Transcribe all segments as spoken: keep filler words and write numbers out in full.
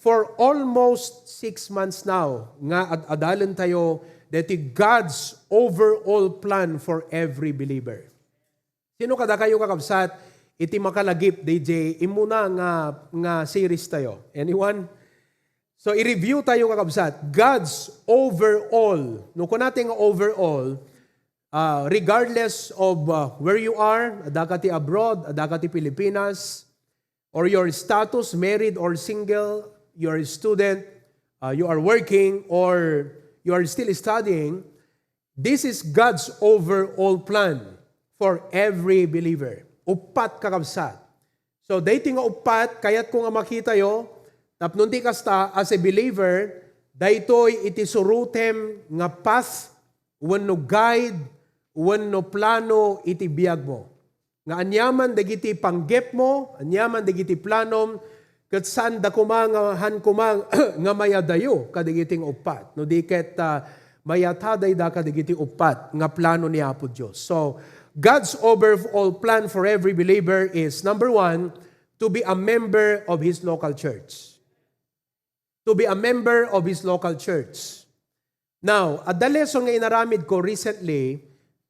for almost six months now nga ad-adalen tayo deti God's overall plan for every believer. Sino kadakayo, kakabsat, iti makalagip D J imuna nga, nga series tayo? Anyone? So, i-review tayo, kakabsat. God's overall. No, kunate nga overall, uh, regardless of uh, where you are, adda ka ti abroad, adda ka ti Pilipinas, or your status, married or single, you're a student, uh, you are working, or you are still studying, this is God's overall plan for every believer. Uppat, kakabsat. So, daytoy nga uppat, kayatko nga makitayo, tapno di kasta, as a believer, daytoy iti surutem nga path, wenno guide, wenno plano iti biagmo. Nga aniaman dagiti panggepmo, aniaman dagiti planom, ket saanda koma nga han koma nga mayadayo kadagiti nga uppat. No di ket, ah, mayatadayda kadagiti uppat nga plano ni Apo Dios. So, God's overall plan for every believer is, number one, to be a member of His local church. To be a member of His local church. Now, adda lesson nga inaramid ko recently,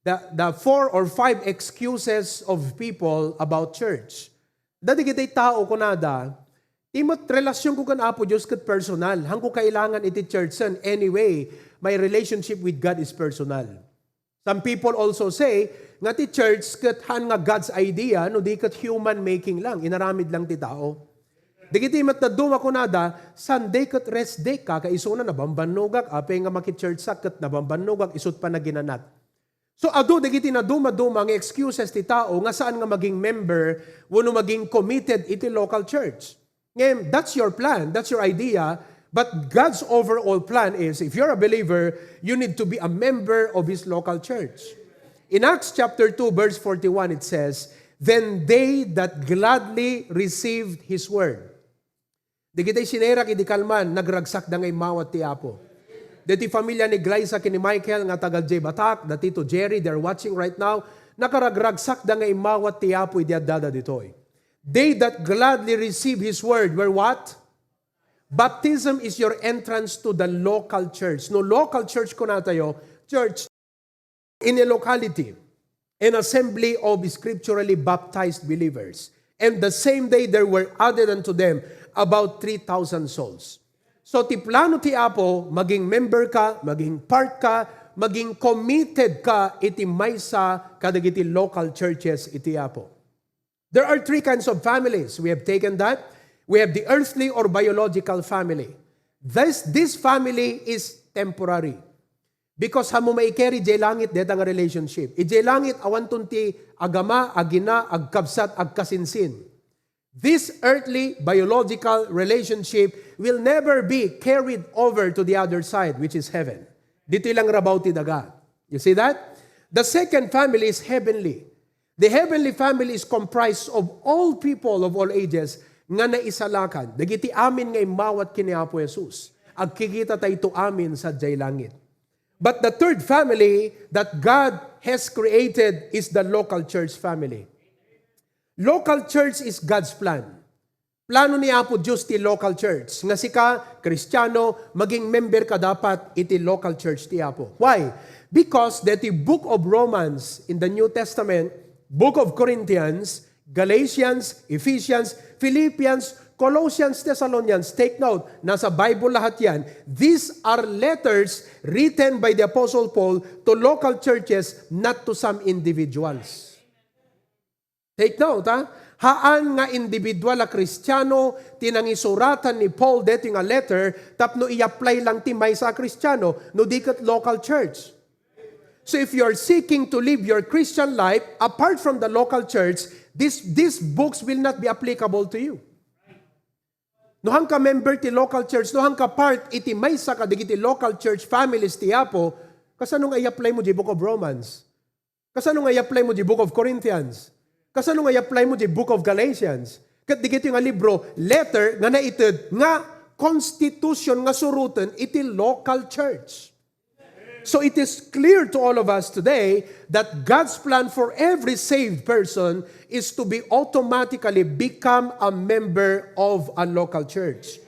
the, the four or five excuses of people about church. Dagiti tao kunada, ti met relasyonko ken Apo Dios ket personal. Hanko kailangan iti church sen. Anyway, my relationship with God is personal. Some people also say nga ti church ket han nga God's idea, no di ket human making lang, inaramid lang ti tao. Dagiti met dadduma kunada, Sunday ket rest day ka, kaisuna nabambannogak, apay nga maki-church sak ket nabambannogak, isut panaginanat. So, adu dagiti nadumaduma nga excuses ti tao nga saan nga maging member wenno maging committed iti local church. Ngem, that's your plan, that's your idea, but God's overall plan is, if you're a believer, you need to be a member of His local church. In Acts chapter two, verse forty-one, it says, "Then they that gladly received His word." Dagiti sinerak idi kalman, nagragsakda nga immawat ti Apo. Dagiti familia ni Glyza ken ni Michael nga taga Batak, da Tito Jerry, they're watching right now, nakaragragsakda nga immawat ti Apo idi addada ditoy. They that gladly receive His word were what? Baptism is your entrance to the local church. No local church kunatayo, church in a locality, an assembly of scripturally baptized believers. And the same day there were added unto them about three thousand souls. So ti plano ti Apo, maging member ka, maging part ka, maging committed ka iti maysa kadagiti local churches iti Apo. There are three kinds of families. We have taken that. We have the earthly or biological family. This, this family is temporary. Because hammo maikeri jay langit deta nga relationship. Ijay langit, awanton ti agama, agina, agkabsat, agkasinsin. This earthly, biological relationship will never be carried over to the other side, which is heaven. Ditoy lang rabaw ti daga. You see that? The second family is heavenly. The heavenly family is comprised of all people of all ages nga naisalakan. Dagiti amin nga immawat ken ni Apo Jesus. Agkikita tayo amin sadiay langit. But the third family that God has created is the local church family. Local church is God's plan. Plano ni Apo Dios ti local church. Nga sika, Kristiano, maging member ka dapat iti local church ti Apo. Why? Because that the book of Romans in the New Testament, book of Corinthians, Galatians, Ephesians, Philippians, Colossians, Thessalonians, take note, nasa Bible lahat yan. These are letters written by the Apostle Paul to local churches, not to some individuals. Take note, ha? Haan nga individual a Kristiano ti nangisuratan ni Paul deti nga letter tapno i-apply lang ti maysa a Kristiano, no di ket local church. So if you are seeking to live your Christian life apart from the local church, this, these books will not be applicable to you. No, hangka member ti local church, no, hangka part iti maysa kadagiti local church families ti Apo, kasano nga i-apply mo di Book of Romans? Kasano nga i-apply mo di Book of Corinthians? Kasano nga i-apply mo di Book of Galatians? Ket dagiti nga libro, letter nga naited nga constitution nga suroten iti local church. So it is clear to all of us today that God's plan for every saved person is to be automatically become a member of a local church.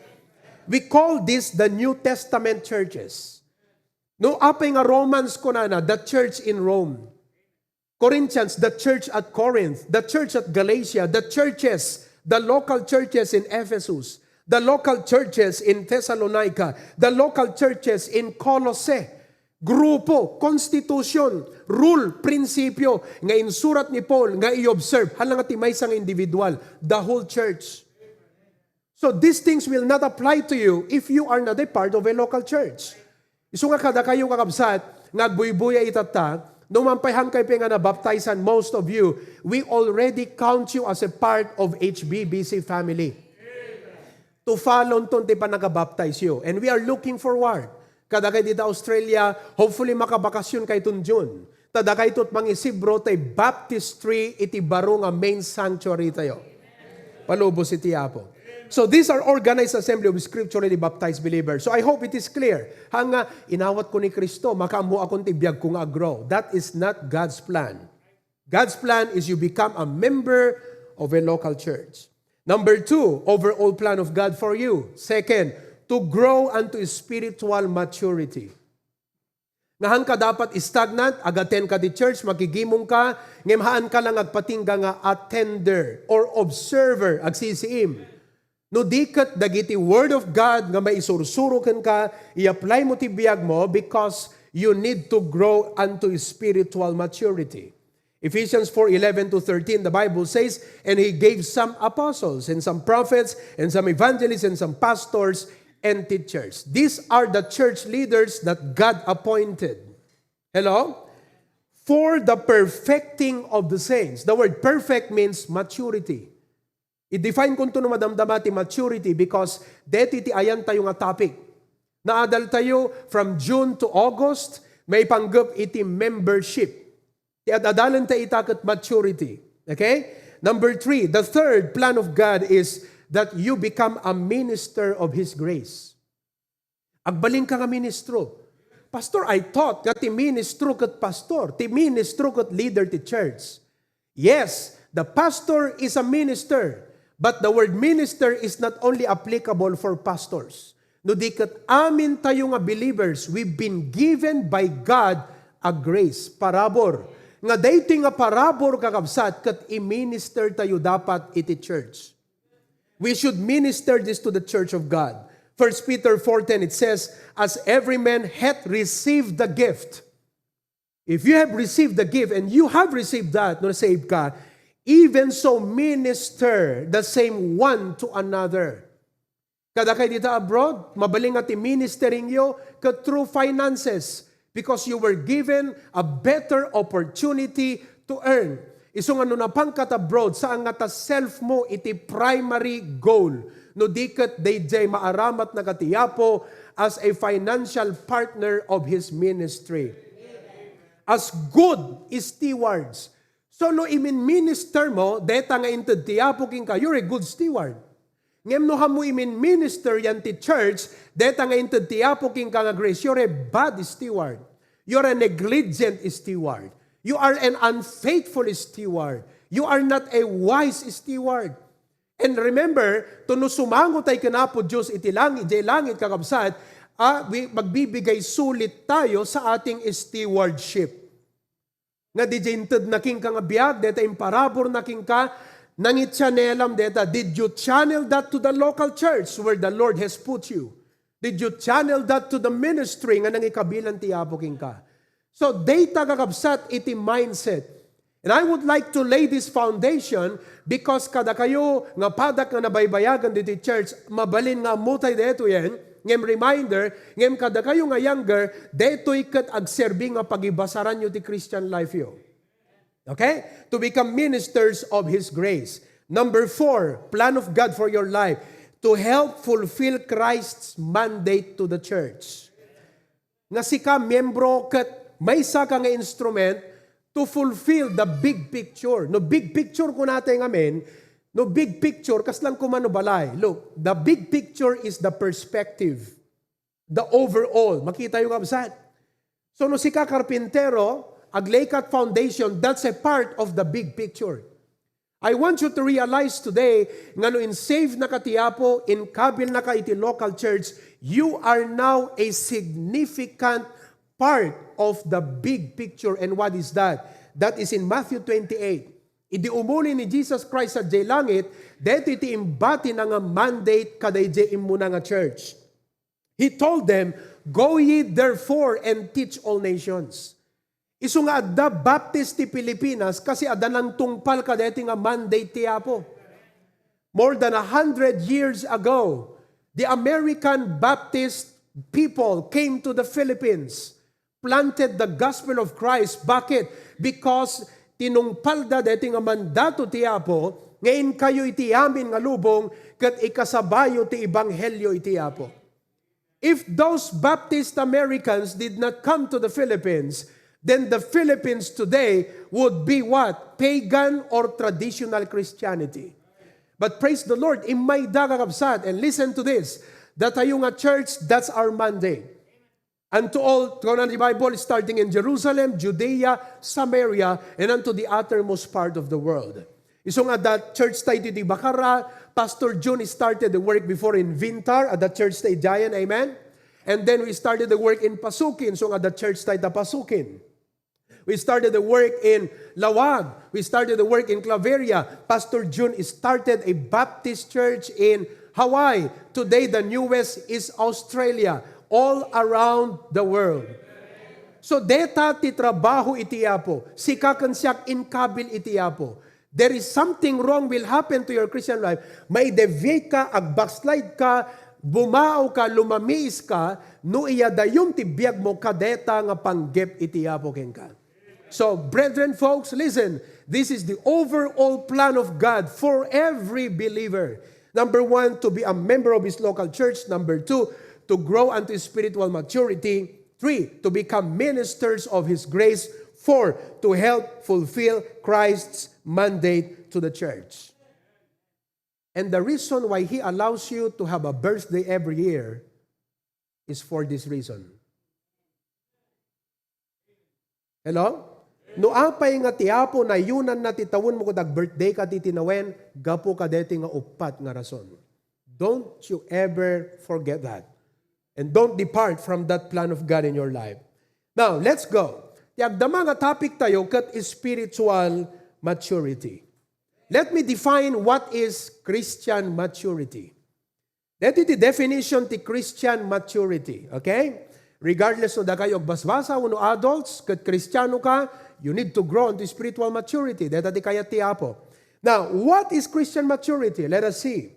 We call this the New Testament churches. No, apay nga Romans kunana, the church in Rome. Corinthians, the church at Corinth, the church at Galatia, the churches, the local churches in Ephesus, the local churches in Thessalonica, the local churches in Colossae. Grupo, constitution, rule, prinsipyo nga insurat ni Paul nga i-observe, hala nga ti maysa nga individual, the whole church. So these things will not apply to you if you are not a part of a local church. Isu nga kadakayo, kakabsat, nga agbuybuya itatta, no manpayhan kayo nga nabaptizan, most of you, we already count you as a part of H B B C family. To follow ton ti panagabaptize you. And we are looking forward. Kadakay dita Australia, hopefully makabakasyon kayo ton June. Ta dakayto ti mangisibro ti baptistry iti baro nga main sanctuary tayo. Palubos iti Apo. So these are organized assembly of scripturally baptized believers. So I hope it is clear. Hanga, inawat ko ni Kristo, makaammo akon ti biag ko nga agro. That is not God's plan. God's plan is you become a member of a local church. Number two, overall plan of God for you. Second, to grow unto spiritual maturity. Nga haanka dapat stagnant, agaten ka ti church, makigimong ka, ngem haanka lang agpatingga nga attender or observer, agsisiim. No di ket dagiti word of God nga maisursuro kenka, i-apply mo ti biag mo because you need to grow unto spiritual maturity. Ephesians four eleven to thirteen, the Bible says, "And he gave some apostles, and some prophets, and some evangelists, and some pastors and teachers." These are the church leaders that God appointed. Hello? "For the perfecting of the saints." The word perfect means maturity. I-define kunto no madamdama ti maturity because deti ti ayan tayo nga topic. Naadal tayo from June to August, maipanggep iti membership. Ti ad-adalen tayo ita ket maturity. Okay? Number three, the third plan of God is that you become a minister of His grace. Agbalin ka nga ministro. "Pastor, I thought nga ti ministro ket pastor, ti ministro ket leader ti church." Yes, the pastor is a minister, but the word minister is not only applicable for pastors. No di ket amin tayo nga believers, we've been given by God a grace, parabur. Nga daytoy nga parabur, kakabsat, ket i-minister tayo dapat iti church. We should minister this to the church of God. First Peter four ten, it says, "As every man hath received the gift." If you have received the gift and you have received that, no, save ka, even so minister the same one to another. Kadakay dita abroad, mabalin nga ti ministering yo ket through finances because you were given a better opportunity to earn. Isu nga no napanka ta abroad, saan nga ta self mo iti primary goal. No di ket daydiay maaramatna ka ti Apo as a financial partner of His ministry. As good stewards. So no imin-minister mo, deta nga inted ti Apo kenka, you're a good steward. Ngem no ammo imin-minister yan ti church, deta nga inted ti Apo kenka nga grace, you're a bad steward. You're a negligent steward. You are an unfaithful steward. You are not a wise steward. And remember, to no sumango tayo ken Apo Dios iti langit, idiay langit, kakabsat, ah, wi-, magbibigay sulit tayo sa ating stewardship. Nga didiay intedna kenka nga biag, deta imparaburna kenka, nangichannel-am deta, did you channel that to the local church where the Lord has put you? Did you channel that to the ministry nga nangikabilan ti Apo kenka? So, dayta, kakabsat, iti mindset. And I would like to lay this foundation because kadakayo nga padak nga nabaybayagan ditoy church, mabalin nga ammotay daytoyen, ngem reminder, ngem kadakayo nga younger, daytoy ket agserbi nga pagibasaranyo ti Christian life yo. Okay? To become ministers of His grace. Number four, plan of God for your life, to help fulfill Christ's mandate to the church. Nga sika, miyembro, ket maysa ka nga instrument to fulfill the big picture. No big picture kunatayo ngamin, no big picture, kasla koma no balay. Look, the big picture is the perspective, the overall. Makitayo, kabsat. So, no sika karpintero, aglay ka foundation, that's a part of the big picture. I want you to realize today nga no in-save naka ti Apo, inkabil naka iti local church, you are now a significant part of the big picture. And what is that? That is in Matthew twenty-eight. Idi umuli ni Jesus Christ sadiay langit, daytoy ti imbatina nga mandate kadaydiay immuna nga church. He told them, "Go ye therefore and teach all nations." Isu nga adda Baptist ti Pilipinas, kasi adda nangtungpal kadaytoy nga mandate ti Apo. More than a hundred years ago, the American Baptist people came to the Philippines, planted the gospel of Christ. Bakit? Because tinungpalda daytoy nga mandato ti Apo, nga inkayo iti amin nga lubong, ket ikasabayo ti ebanghelio iti Apo. If those Baptist Americans did not come to the Philippines, then the Philippines today would be what? Pagan or traditional Christianity. But praise the Lord, immayda, kakabsat, and listen to this, datayo nga church, that's our mandate. And to all, kuna ni Bible, starting in Jerusalem, Judea, Samaria, and unto the uttermost part of the world. Isu nga adda church tayo di Bacara, Pastor Jun started the work before in Vintar, at the church tayo Giant, amen? And then we started the work in Pasukin, isu nga adda church tayo ta Pasukin. We started the work in Laoag. We started the work in Claveria. Pastor Jun started a Baptist church in Hawaii. Today, the newest is Australia. All around the world. So, deta ti trabaho iti Apo. Sika ken siak inkabil iti Apo. There is something wrong will happen to your Christian life. Mai-deviate ka, ag-backslide ka, bumao ka, lumamiis ka, no iyadayon ti biagmo kadeta nga panggep iti Apo kenka. So, brethren, folks, listen. This is the overall plan of God for every believer. Number one, to be a member of His local church. Number two, to grow unto spiritual maturity. Three, to become ministers of His grace. Four, to help fulfill Christ's mandate to the church. And the reason why He allows you to have a birthday every year is for this reason. Hello? No apay nga ti Apo nayunanna ti tawenmo ket ag-birthday ka ti tinawen, gapu kadaytoy nga uppat nga rason. Don't you ever forget that. And don't depart from that plan of God in your life. Now, let's go. Ti agdama nga topic tayo ket spiritual maturity. Let me define what is Christian maturity. Daytoy ti definition ti Christian maturity, okay? Regardless no dakayo agbasbasa wenno adults, ket Kristiano ka, you need to grow into spiritual maturity. Dayta ti kayat ti Apo. Now, what is Christian maturity? Let us see.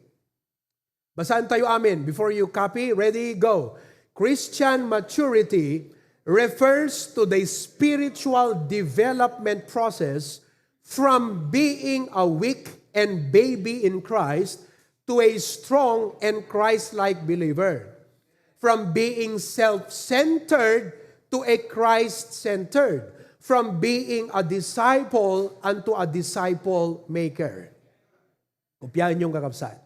Basaen tayo amin. Before you copy, ready, go. Christian maturity refers to the spiritual development process from being a weak and baby in Christ to a strong and Christ-like believer, from being self-centered to a Christ-centered, from being a disciple unto a disciple maker. Kopiaen yung kakabsat.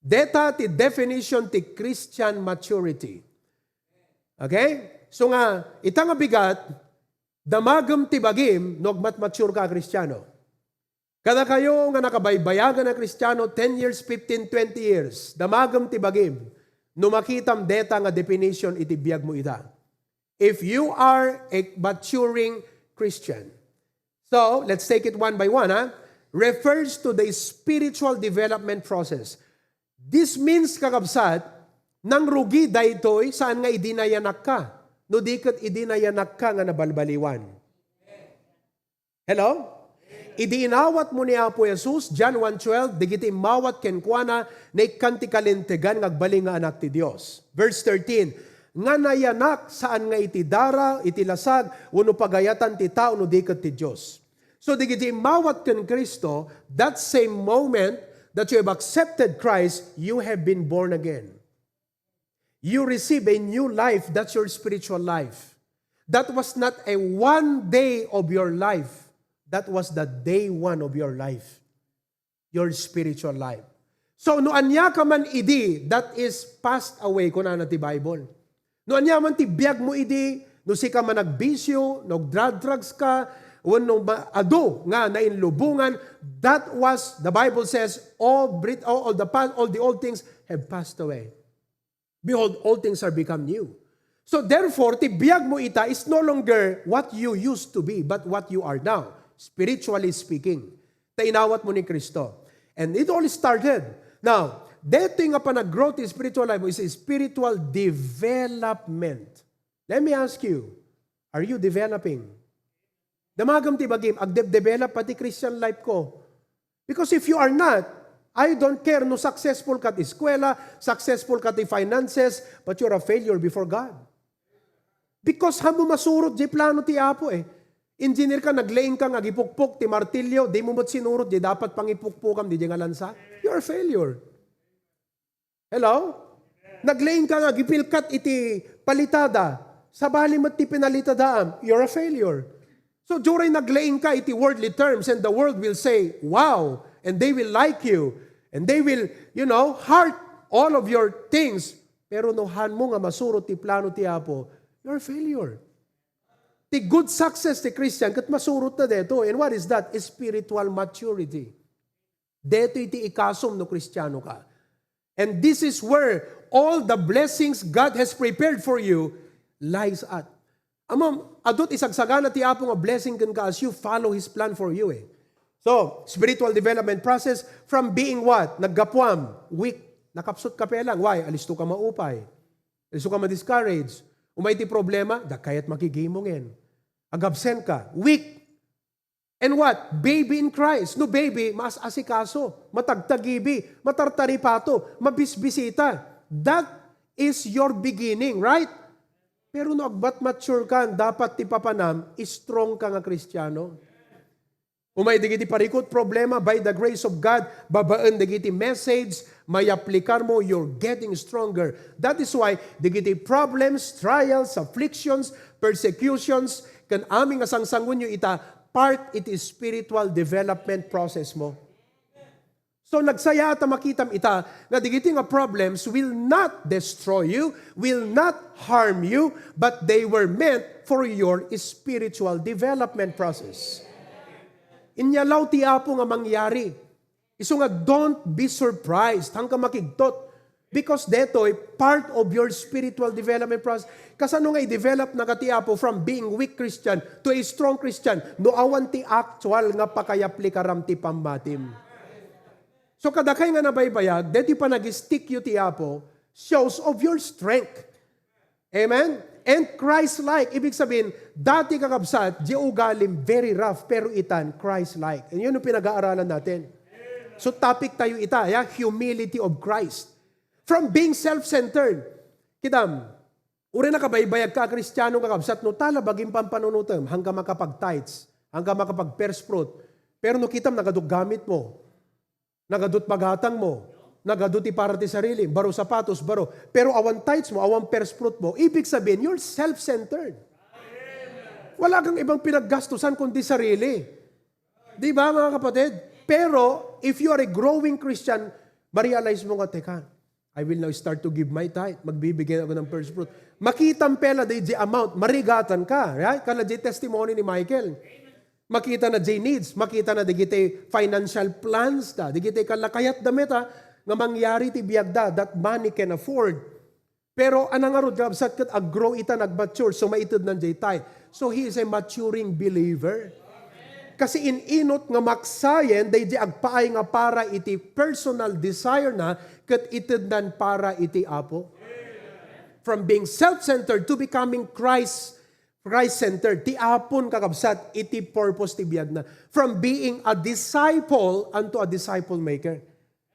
Deta ti definition ti Christian maturity. Okay? So nga, ita nga bigat, damagem ti bagim no agmatmature ka a Kristiano. Kadakayo nga nakabaybayagan a Kristiano, ten years, fifteen, twenty years, damagem ti bagim no makitam deta nga definition iti biagmo ita. If you are a maturing Christian. So, let's take it one by one, ha? Refers to the spiritual development process. This means, kakabsat, nangrugi daytoy, saan nga idi nayanak ka. No di ket idi nayanak ka nga nabalbaliwan. Hello? Idi inawatmo ni Apo Jesus, John one twelve, dagiti immawat kenkuana, naikkan ti kalintegan nga agbalin nga anak ti Dios. Verse thirteen, nga nayanak saan nga iti dara, iti lasag, wenno pagayatan ti tao no di ket ti Dios. So, dagiti immawat ken Cristo, that same moment that you have accepted Christ, you have been born again. You receive a new life. That's your spiritual life. That was not a one day of your life. That was the day one of your life. Your spiritual life. So, no ania ka man idi, that is passed away, kunana ti Bible. No ania man ti biag mo idi, no sika man nagbisyo, no nagdrug-drugs ka, Wenno ma-, adu nga nainlubongan, that was, the Bible says, all, Brit-, all, all the past, all the old things have passed away. Behold, all things are become new. So therefore, ti biag mo ita is no longer what you used to be, but what you are now, spiritually speaking. Ta inawat mo ni Cristo. And it all started. Now, daytoy nga panag-grow ti spiritual life mo is spiritual development. Let me ask you, are you developing? Damagem ti bagim, agde-develop pati Christian life ko. Because if you are not, I don't care no successful ka ti eskwela, successful ka ti finances, but you're a failure before God. Because haan mo masurot di plano ti Apo eh. Engineer ka, naglaing ka nga agipukpok ti martilyo, di mo met sinurot di dapat pangipukpokam di nga lansa. You're a failure. Hello? Naglaing ka nga agipilkat iti palitada. Sabali met ti pinalitadaam, you're a failure. So, during naglaing ka iti worldly terms, and the world will say, "Wow," and they will like you, and they will, you know, heart all of your things. Pero no haan mo nga masurot ti plano ti Apo, you're a failure. Ti good success ti Christian, ket masurot na deto. And what is that? Spiritual maturity. Detoy ti ikasum no Kristiano ka. And this is where all the blessings God has prepared for you lies at. Ammom, adu ti sagsagana ti Apo nga blessing kenka as you follow His plan for you eh. So, spiritual development process from being what? Naggapuam, weak. Nakapsut ka pa lang. Why? Alisto ka maupay. Alisto ka ma-discourage. Umay ti problema, dakayat makigimungen. Agabsent ka. Weak. And what? Baby in Christ. No baby, maas-asikaso, matagtagibi, matartaripato, mabisbisita. That is your beginning, right? Pero no agbat mature ka, dapat ti papanam, strong ka nga Kristiano. Umay dagiti parikut problema, by the grace of God, babaen dagiti message, mayaplikar mo, you're getting stronger. That is why dagiti problems, trials, afflictions, persecutions, ken amin nga sangsangunyo ita, part iti spiritual development process mo. So, nagsayaat a makitam ita nga dagiti nga problems will not destroy you, will not harm you, but they were meant for your spiritual development process. Inyalaw ti Apo nga mangyari. Isu nga, don't be surprised. Haanka makigtot. Because detoy, part of your spiritual development process. Kasano nga i-develop na ka ti Apo from being weak Christian to a strong Christian? No awan ti actual nga pakayaplikaram ti pammatim. So kadakay nga nabaybayag, deti panag-stick yu ti Apo, shows of your strength. Amen? And Christ-like, ibig sabihin, dati kakabsat, di ugalim, very rough, pero itan, Christ-like. And yun yung pinag-aaralan natin. So topic tayo ita, ya, humility of Christ. From being self-centered. Kitam, uri na kabaybayag ka, Kristiano kakabsat, no tala bagim pampanunutem, haanka makapag-tithes, haanka makapag-first fruit. Pero no kitam, nagaduk gamit mo. Nagadut pagatang mo. Nagadut ti para ti sarili. Baro sapatos, baro. Pero awan tithes mo, awan first fruit mo. Ibig sabihin, you're self-centered. Wala kang ibang pinaggastusan kundi sarili. Di ba, mga kapatid? Pero, if you are a growing Christian, ma-realize mo nga, "Teka, I will now start to give my tithe." Magbibigay ako ng first fruit. Makitam pela di, di amount, marigatan ka. Right? Kala di testimony ni Michael. Makita na jay needs, makita na dagiti financial plans da, dagiti kalakayat da meta nga mangyari ti biagda, that money can afford. Pero anang ngarud, kabsat, ket ag-grow ita, nag-mature, so maited nan jay tithe. So he is a maturing believer. Kasi in-inut nga maksayen, daydi agpaay nga para iti personal desire na, ket ited nan para iti Apo. From being self-centered to becoming Christ Christ-centered. Ti Apon, kakabsat, iti purpose ti biagna. From being a disciple unto a disciple maker.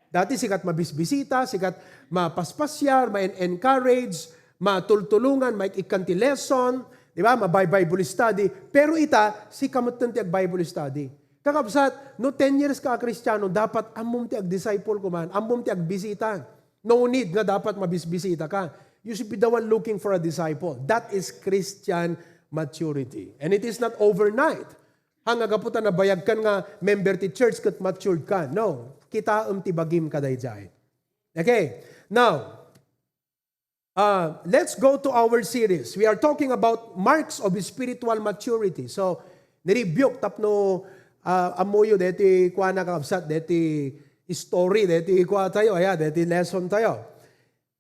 Dati, sikat mabisbisita, sikat mapaspasyar, ma-encourage, matultulungan, maikkan ti lesson, di ba? Ma-Bi-, Bible study. Pero ita, sika metten ti ag-Bible study. Kakabsat, no ten years ka a Kristiano, dapat ammom ti ag-disciple kuman, ammom ti agbisita. No need nga dapat mabisbisita ka. You should be the one looking for a disciple. That is Christian maturity. And it is not overnight. Haan nga gapu ta nabayag kan nga member ti church ket matured ka. No. Kitaem ti bagim kadaydiay. Okay. Now, uh, let's go to our series. We are talking about marks of spiritual maturity. So, Ni-rebuke tapno, ah, ammoyo deti kuana, kakabsat, deti story, deti kua tayo, aya, deti lesson tayo.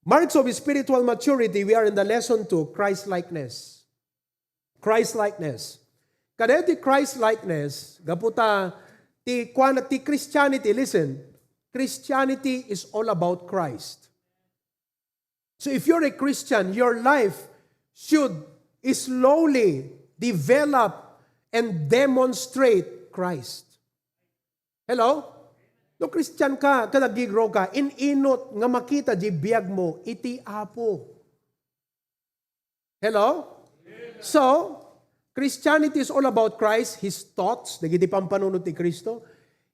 Marks of spiritual maturity, we are in the lesson two, Christ-likeness. Christ-likeness. Kadeti Christ-likeness, gapu ta ti kuana ti Christianity, listen, Christianity is all about Christ. So if you're a Christian, your life should slowly develop and demonstrate Christ. Hello? No Christian ka, ket ag-grow ka, in-inut nga makita di biag mo iti Apo. Hello? So, Christianity is all about Christ, His thoughts, dagiti pampanunot ni Cristo,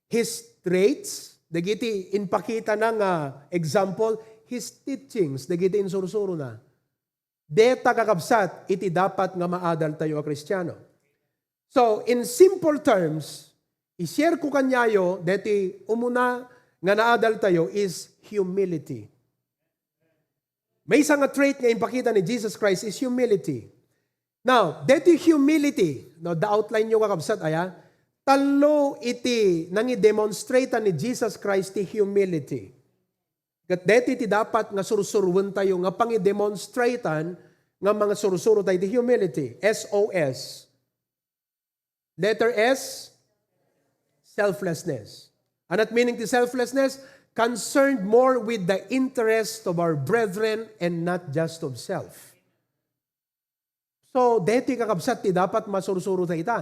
His traits, dagiti impakitana nga example, His teachings, dagiti insursurona. Deta, kakabsat, iti dapat nga maadaltayo a Kristiano. So, in simple terms, i-share ko kaniayo, deti umuna nga naadaltayo is humility. Maysa nga trait nga impakita ni Jesus Christ is humility. Now, deti humility, no, da-outline yo, kakabsat, aya, tallo iti nangidemonstrate ni Jesus Christ ti humility. Ket deti ti dapat nga sursuruentayo nga pangidemonstratean nga mangsursuro tayo ti humility. S O S. Letter S, selflessness. Ano ti meaning ti selflessness? Concerned more with the interest of our brethren and not just of self. So, deti, kakabsat, ti dapat masursuro tayo ita.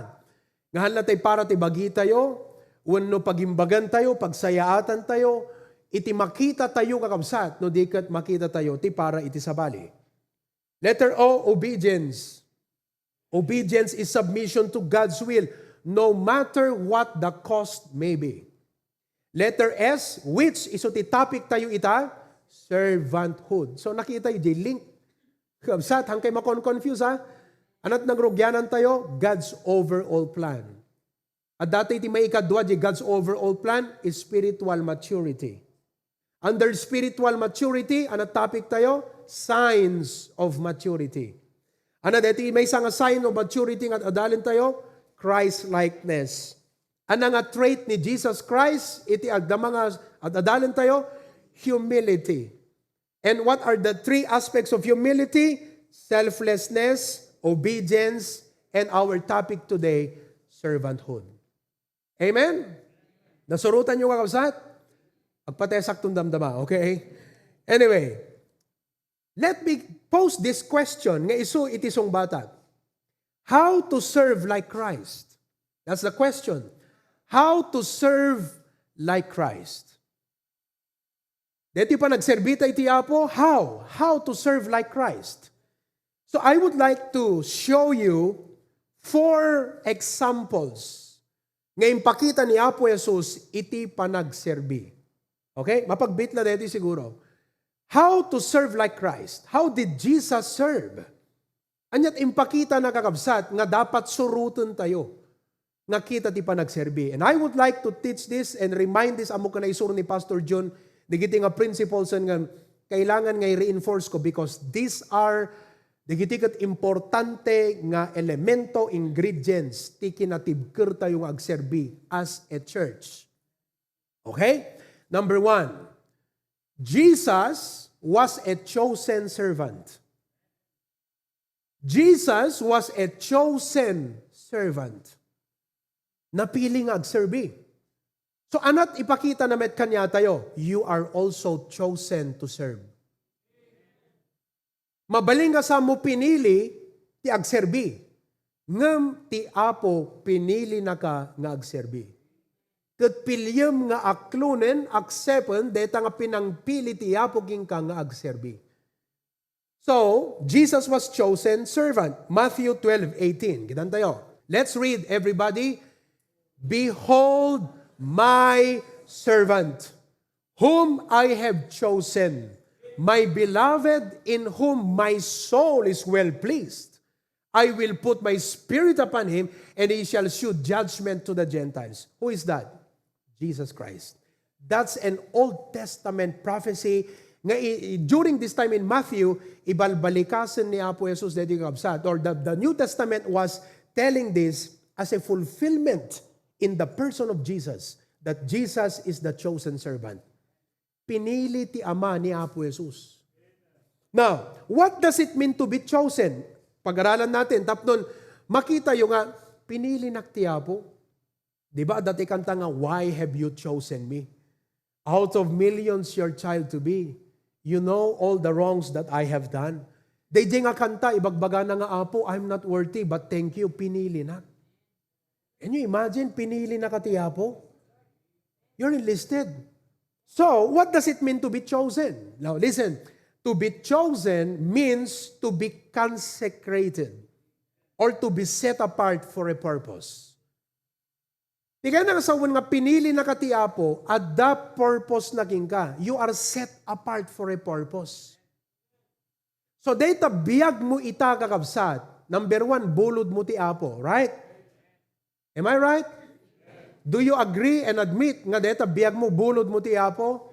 Nga haan la tayo para ti bagitayo, wenno pagimbagantayo, pagsayaatantayo, iti makita tayo, kakabsat, no di ket makita tayo ti para iti sabali. Letter O, obedience. Obedience is submission to God's will, no matter what the cost may be. Letter S, which isu ti topic tayo ita, servanthood. So, nakita yu di link. Kabsat, hangkay makon-confuse, ha? Anat nagrugianan tayo, God's overall plan. Adda ti maikadua di God's overall plan, spiritual maturity. Under spiritual maturity, ano topic tayo? Signs of maturity. Ano deti maysa nga sign of maturity nga adalen tayo? Christ-likeness. Ano nga trait ni Jesus Christ iti agdama nga ad-, adalen tayo? Humility. And what are the three aspects of humility? Selflessness, obedience, and our topic today, servanthood. Amen? Nasurotan yo, kakabsat? Agpatay sakton damdama, okay? Anyway, let me pose this question nga isu iti sungbatak. How to serve like Christ? That's the question. How to serve like Christ? Deti panagserbi ta iti Apo, how? How to serve like Christ? So I would like to show you four examples nga impakita ni Apo Jesus iti panagserbi. Okay? Mapagbitla deti siguro. How to serve like Christ? How did Jesus serve? Aniat impakita na, kakabsat, nga dapat suroten tayo nga kita ti panagserbi. And I would like to teach this and remind this, ammok nga naisuro ni Pastor John, dagiti nga principles nga kailangan nga i-reinforce ko because these are dagiti ket importante nga elemento, ingredients ti kinatibker tayo nga agserbi as a church. Okay? Number one, Jesus was a chosen servant. Jesus was a chosen servant. Napili nga agserbi. So, anat ipakita na met kaniatayo, you are also chosen to serve. Mabalin nga saanmo pinili ti agserbi, ngem ti Apo pinilinaka nga agserbi. Ket piliem nga aklonen, accepten dayta nga pinangpili ti Apo kenka nga agserbi. So, Jesus was chosen servant. Matthew twelve eighteen. Kitan tayo. Let's read, everybody. "Behold my servant, whom I have chosen, my beloved, in whom my soul is well pleased. I will put my spirit upon him, and he shall shew judgment to the Gentiles." Who is that? Jesus Christ. That's an Old Testament prophecy nga i-, i-, during this time in Matthew, ibalbalikasen ni Apo Jesus daytoy, kakabsat, or the, the New Testament was telling this as a fulfillment in the person of Jesus, that Jesus is the chosen servant. Pinili ti Ama ni Apo Jesus. Now, what does it mean to be chosen? Pag-aralan natin, tapnon makita yo nga, pinili nak ti Apo. Di ba, dati kanta nga, "Why have you chosen me? Out of millions, your child to be. You know all the wrongs that I have done." Dayjay nga kanta, ibagbaga na nga, "Apo, I'm not worthy, but thank you, pinili na." Can you imagine, pinili na ka ti Apo? You're enlisted. So, what does it mean to be chosen? Now, listen, to be chosen means to be consecrated or to be set apart for a purpose. Di kaya nga sawen nga pinili na ka ti Apo, adda purpose na kenka. You are set apart for a purpose. So, dayta biag mo ita, kakabsat, number one, bulod mo ti Apo, right? Am I right? Do you agree and admit nga dayta biag mo, bulod mo ti Apo?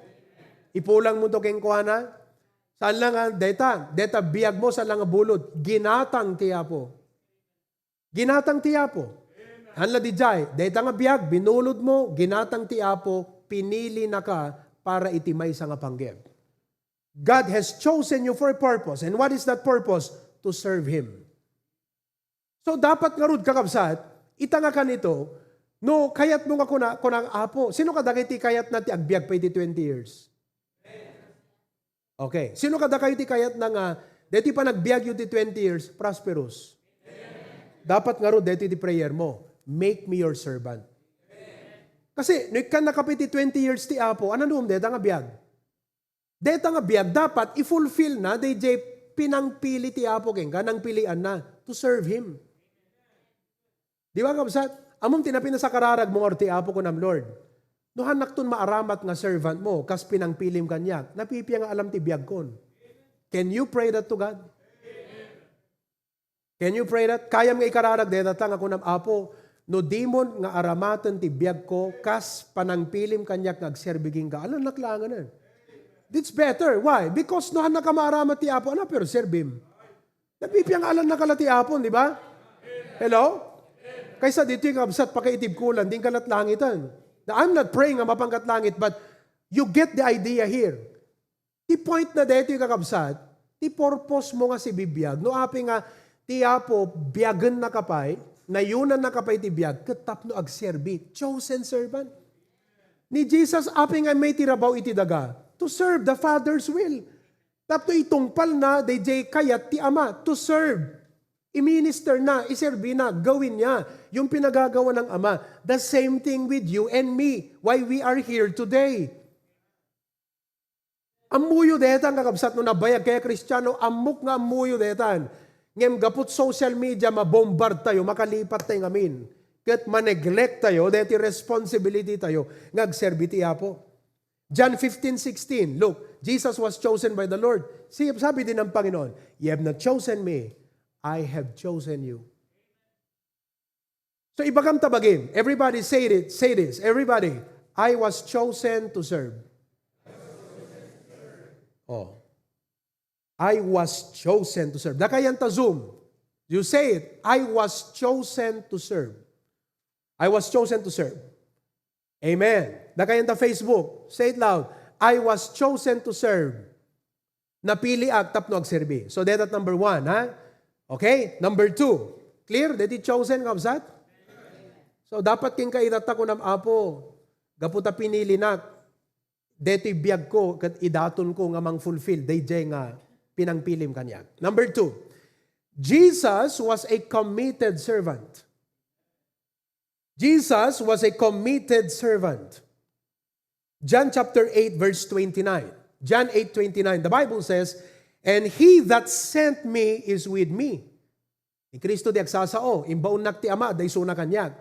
Ipulang mo to kenkuana? Saan lang nga, dayta, dayta biag mo, saan lang nga bulod? Ginatang ti Apo. Ginatang ti Apo. Haan la dijay, dayta nga biag, binulod mo, ginatang ti Apo, pinili na ka para iti maysa nga panggep. God has chosen you for a purpose. And what is that purpose? To serve Him. So, dapat ngarud, kakabsat, ita nga kanito, no, kayat mo nga kuna, kuna, "Apo, sino kadakayo ti kayat na ti agbiag pa iti twenty years?" Okay. Sino kadakayo ti kayat na nga, deti panagbiag yo ti twenty years, prosperous? Dapat ngarud, deti ti prayer mo, "Make me your servant." Kasi, no ikkan na ka pa iti twenty years ti Apo, ananum deta nga biag? Deta nga biag, dapat i-fulfill na, dayjay pinangpili ti Apo kenka, nangpilian na to serve Him. Di ba, kabsat? Ammom ti napinasakararag mo nga ti Apo, kunam, "Lord, no hanakton maaramat nga servant mo, kas pinangpilim kaniak, napipiya nga alam ti biagkon?" Can you pray that to God? Can you pray that? Kayam nga ikararag dayta nga kunam, "Apo, no dimon nga aramaten ti biagko, kas panangpilim kaniak nga agserbi kenka, alannak laengen." That's better. Why? Because no hannak a maaramat ti Apo, ano pero serbim? Napipiang alan na kala ti Apo, di ba? Hello? Kaysa ditoy nga absat, pakaitib ko lang, di ka lat langitan. Now, I'm not praying nga mapangkat langit, but you get the idea here. Ti point na daytoy, kakabsat, ti purpose mo nga sibibiag. No apay nga ti Apo, biagen na ka pay, nayunan na ka pay ti biag, ket tapno agserbi. Chosen servant. Ni Jesus, apay nga may ti rabaw iti daga? To serve the Father's will. Tapno itungpal na dayjay kayat ti Ama, to serve. I-minister na, iserbi na, gawin niya yung pinagagawa ng Ama. The same thing with you and me, why we are here today. Ammoyo detan, kakabsat, no nabayag kaya Kristiano, ammok nga ammoyo detan. Ngem gaput social media, mabombard tayo, makalipat tayo ngamin. Ket maneglect tayo, deti responsibility tayo, nga agserbi ti Apo. John fifteen sixteen, look, Jesus was chosen by the Lord. Si-, sabi din ng Panginoon, "You have not chosen me, I have chosen you." So, ibagam ta bagim. Everybody say it, say this. Everybody, "I was chosen to serve." Oh. "I was chosen to serve." Dakayan ta Zoom. You say it, "I was chosen to serve." I was chosen to serve. Amen. Dakayan ta Facebook. Say it loud. "I was chosen to serve." Napiliak tapno agserbi. So, that at number one, ha? Okay? Number two. Clear? Deti chosen, kabsat? So, dapat king kaidata kunam, "Apo, gapu ta pinilinak, deti biag ko, ket idaton ko nga mang-fulfill, dayjay nga pinangpilim kaniak." Number two, Jesus was a committed servant. Jesus was a committed servant. John chapter eight, verse twenty-nine. John eight twenty-nine, the Bible says, "And he that sent me is with me." Ni Cristo di agsasao, "Imbaonnak ti Ama, adda isuna kaniak."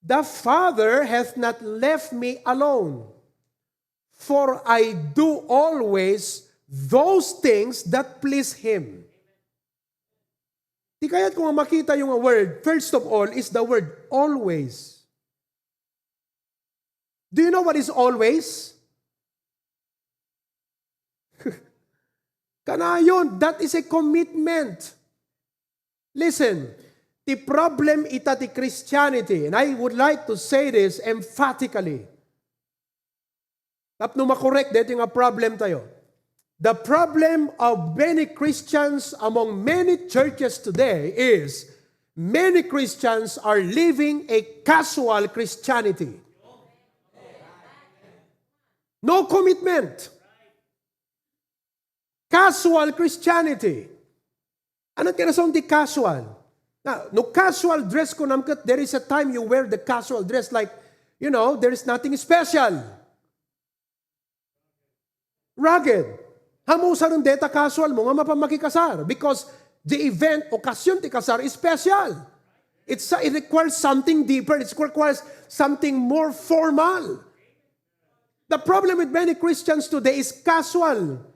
"The Father hath not left me alone, for I do always those things that please him." Ti kayat ko nga makita yung word, first of all, is the word always. Do you know what is always? Kanayon, that is a commitment. Listen, Ti problem ita ti Christianity, and I would like to say this emphatically, tapno makorek daytoy nga problem tayo. The problem of many Christians among many churches today is many Christians are living a casual Christianity. No commitment. Casual Christianity. Ano ti rason ti casual? Na, no casual dress ko namket, there is a time you wear the casual dress like, you know, there is nothing special. Rugged. Hamusa ren deta casual mo nga mapan makikasar because the event, okasyon ti kasar is special. It's, it requires something deeper. It requires something more formal. The problem with many Christians today is casual.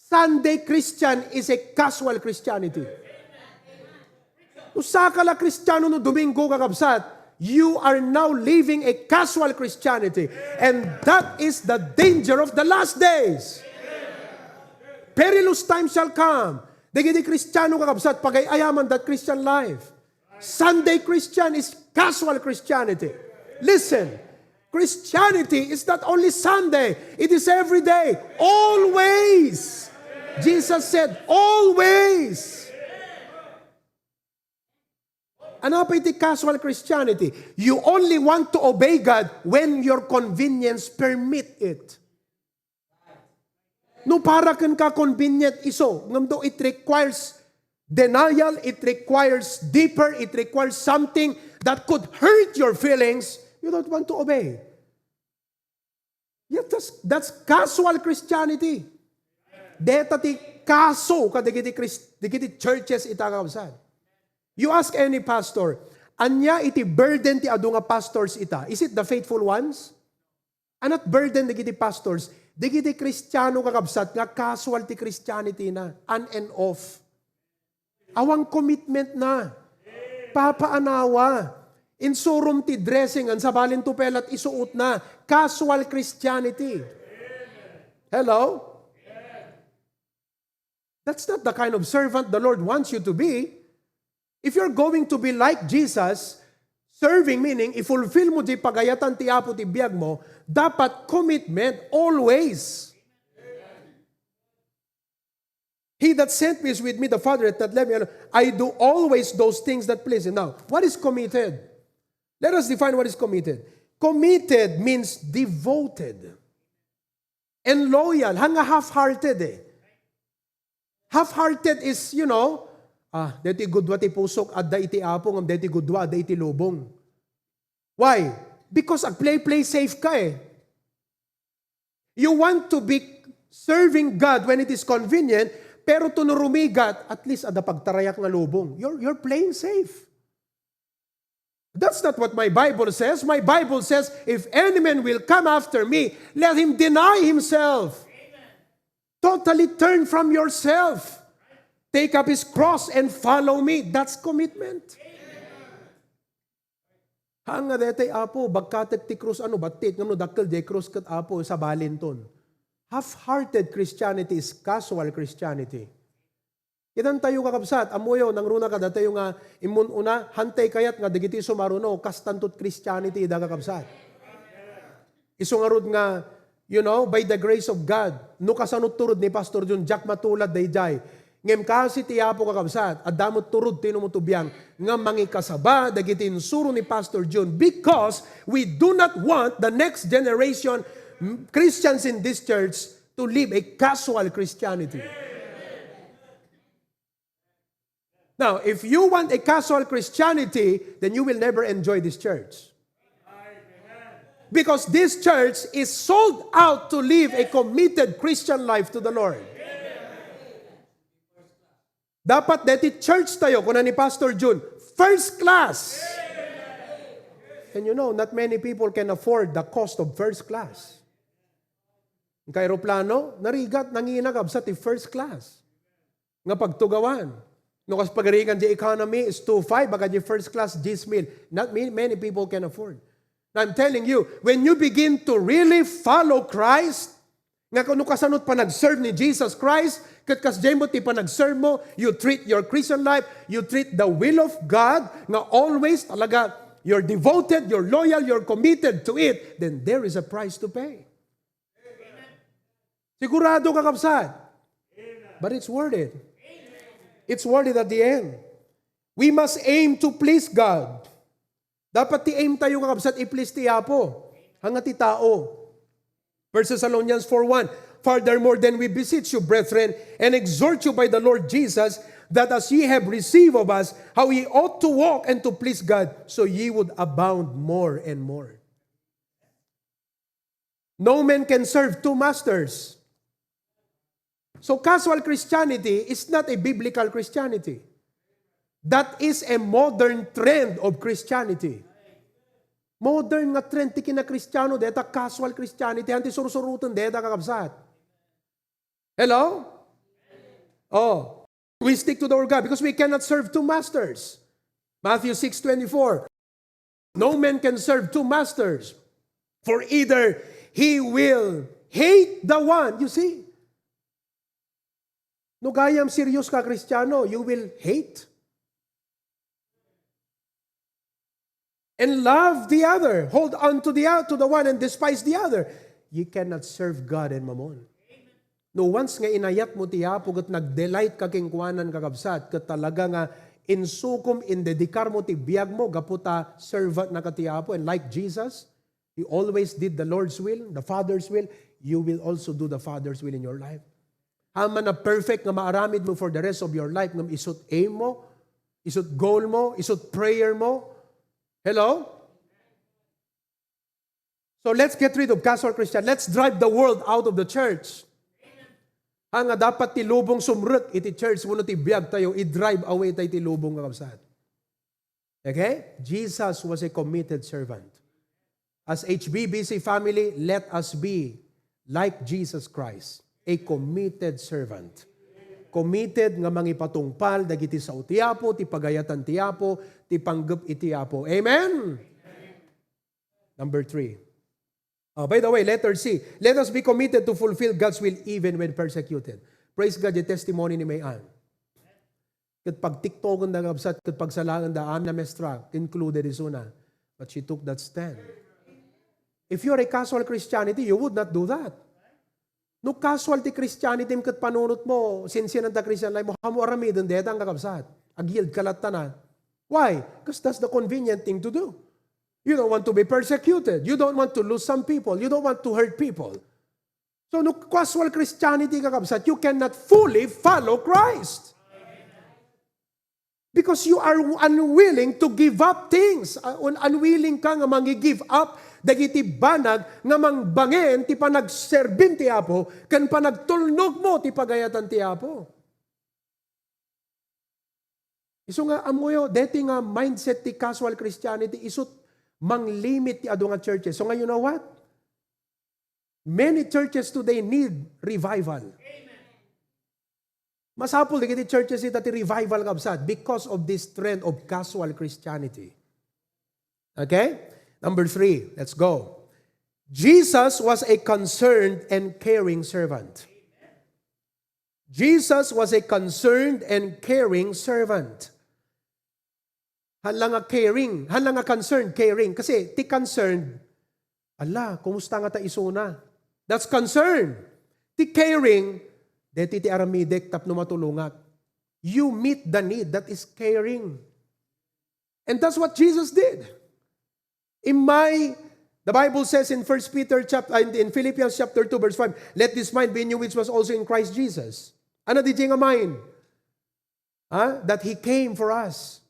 Sunday Christian is a casual Christianity. Usa ka la Kristiano no Domingo, kakabsat, you are now living a casual Christianity. And that is the danger of the last days. Perilous times shall come. Dagiti Kristiano, kakabsat, pagay-ayaman that Christian life. Sunday Christian is casual Christianity. Listen, Christianity is not only Sunday, it is every day, always. Jesus said, "Always." Ano pa iti casual Christianity? You only want to obey God when your convenience permit it. No para kenka convenient isu, ngem no it requires denial, it requires deeper, it requires something that could hurt your feelings, you don't want to obey. Yet that's, that's casual Christianity. Deta ti kaso kadagiti Chris-, dagiti churches ita, kakabsat. You ask any pastor, ania iti burden ti adu nga pastors ita? Is it the faithful ones? Ania ti burden dagiti pastors? Dagiti Kristiano, kakabsat, nga casual ti Christianity na, on and off. Awan commitment na. Papaanawa. Insurom ti dressing, an sabalin to pelat isuotna. Casual Christianity. Hello? That's not the kind of servant the Lord wants you to be. If you're going to be like Jesus, serving, meaning, i-fulfill mo di pagayatan ti Apo ti biag mo, dapat commitment always. "He that sent me is with me, the Father hath not left me alone. I do always those things that please him." Now, what is committed? Let us define what is committed. Committed means devoted and loyal. Haan nga half-hearted eh. Half-hearted is, you know, ah, daytoy gudua ti pusok, adda iti Apo, ngem daytoy gudua, adda iti lubong. Why? Because ag-play-play safe ka eh. You want to be serving God when it is convenient, pero to no rumigat, at least adda pagtarayak nga lubong. You're, you're playing safe. That's not what my Bible says. My Bible says, "If any man will come after me, let him deny himself." Totally turn from yourself. Take up his cross and follow me. That's commitment. Haan nga daytoy, Apo, bagkatek ti krus, ano, battit, ngem no dakkel diay krus ket, Apo, sabalinton. Half-hearted Christianity is casual Christianity. Kitantayo, kakabsat, ammoyo, nangruna kadatayo nga immun-una, haantay kayat nga dagiti sumaruno, kastanto ti Christianity ida, kakabsat. Isu ngarud nga, you know, by the grace of God, no kasano turod ni Pastor Jun, diak matulad daydiay. Ngem kasi ti Apo, kakabsat, adda met turod ti inumo ti biang nga mangikasaba dagiti insuro ni Pastor Jun, because we do not want the next generation, mm, Christians in this church to live a casual Christianity. Now, if you want a casual Christianity, then you will never enjoy this church. Because this church is sold out to live a committed Christian life to the Lord. Dapat deti church tayo, kuna ni Pastor Jun, first class. And you know, not many people can afford the cost of first class. Ang aeroplano, narigat, nangina, kabsat, ti first class. Nga pagtugawan. No kas pagarigan di economy is two five, baga di first class, diyes mil. Not many, many people can afford. Now, I'm telling you, when you begin to really follow Christ, Nga kung kasano ti panagserve ni Jesus Christ, ket kasdiay met ti panagserve mo, you treat your Christian life, you treat the will of God, nga always talaga you're devoted, you're loyal, you're committed to it, then there is a price to pay. Sigurado, kakabsat. But it's worth it. It's worth it at the end. We must aim to please God. Dapat ti aim tayo, kakabsat, i-please ti Apo. Ania ti tao. First Thessalonians four one, "Furthermore, then we beseech you, brethren, and exhort you by the Lord Jesus, that as ye have received of us how ye ought to walk and to please God, so ye would abound more and more." No man can serve two masters. So casual Christianity is not a biblical Christianity. That is a modern trend of Christianity. Modern nga trend ti kinakristiano, deta casual Christianity, ania ti sursuroten deta, kakabsat. Hello? Oh. We stick to the word of God because we cannot serve two masters. Matthew six twenty-four. No man can serve two masters, for either he will hate the one, you see? No gayam serious ka Kristiano, you will hate and love the other. Hold on to the o-, to the one and despise the other. You cannot serve God and mammon. No, once nga inayat mo ti Apo ket nag-delight ka kenkuanan, kakabsat, ket talaga nga insukom, indedikar mo ti biag mo gapu ta servant na ka ti Apo, and like Jesus, you always did the Lord's will, the Father's will, you will also do the Father's will in your life. Amangan a perfect nga maaramid mo for the rest of your life, ngem isut aim mo, isut goal mo, isut prayer mo. Hello? So let's get rid of casual Christian. Let's drive the world out of the church. Ania nga dapat ti lubong sumrek iti church wenno ti biag tayo, i-drive away tayo ti lubong, kakabsat. Okay? Jesus was a committed servant. As H B B C family, let us be like Jesus Christ, a committed servant. Committed nga mangipatungpal dagiti sao ti Apo, ti pagayatan ti Apo, ti panggep iti Apo. Amen? Number three. Oh, by the way, letter C, let us be committed to fulfill God's will even when persecuted. Praise God, yung testimony ni May Ann. Ket pagtiktokenda, kakabsat, ket pagsalaenda, amin a mestra, included isuna. But she took that stand. If you are a casual Christianity, you would not do that. No casual ti Christianity ket panunot mo, sinsinan ta Christian life mo, amo aramiden deta, kakabsat. Agyildka latta na. Why? 'Cause that's the convenient thing to do. You don't want to be persecuted. You don't want to lose some people. You don't want to hurt people. So, no casual Christianity, kakabsat, you cannot fully follow Christ. Because you are unwilling to give up things. Uh, un-, unwilling ka nga mangi-give up dagiti banag nga mangbangen ti panagserbim ti Apo ken panagtulnog mo ti pagayatan ti Apo. Isu nga, ammoyo, deti nga mindset ti casual Christianity, isut manglimit ti adu nga churches. So nga, you know what? Many churches today need revival. Masapul dagiti churches ita ti revival, kabsat, because of this trend of casual Christianity. Okay? Number three, let's go. Jesus was a concerned and caring servant. Jesus was a concerned and caring servant. Haan la nga caring, haan la nga concerned, caring. Kasi ti concerned, "Ala, kumusta ngata isuna?" That's concern. Ti caring, "Deti ti aramidek tapno matulongak." You meet the need. That is caring. And that's what Jesus did. Immay, the Bible says in First Peter chapter, in Philippians chapter two, verse five, "Let this mind be in you which was also in Christ Jesus." Ania diay nga mind? Ha? That He came for us.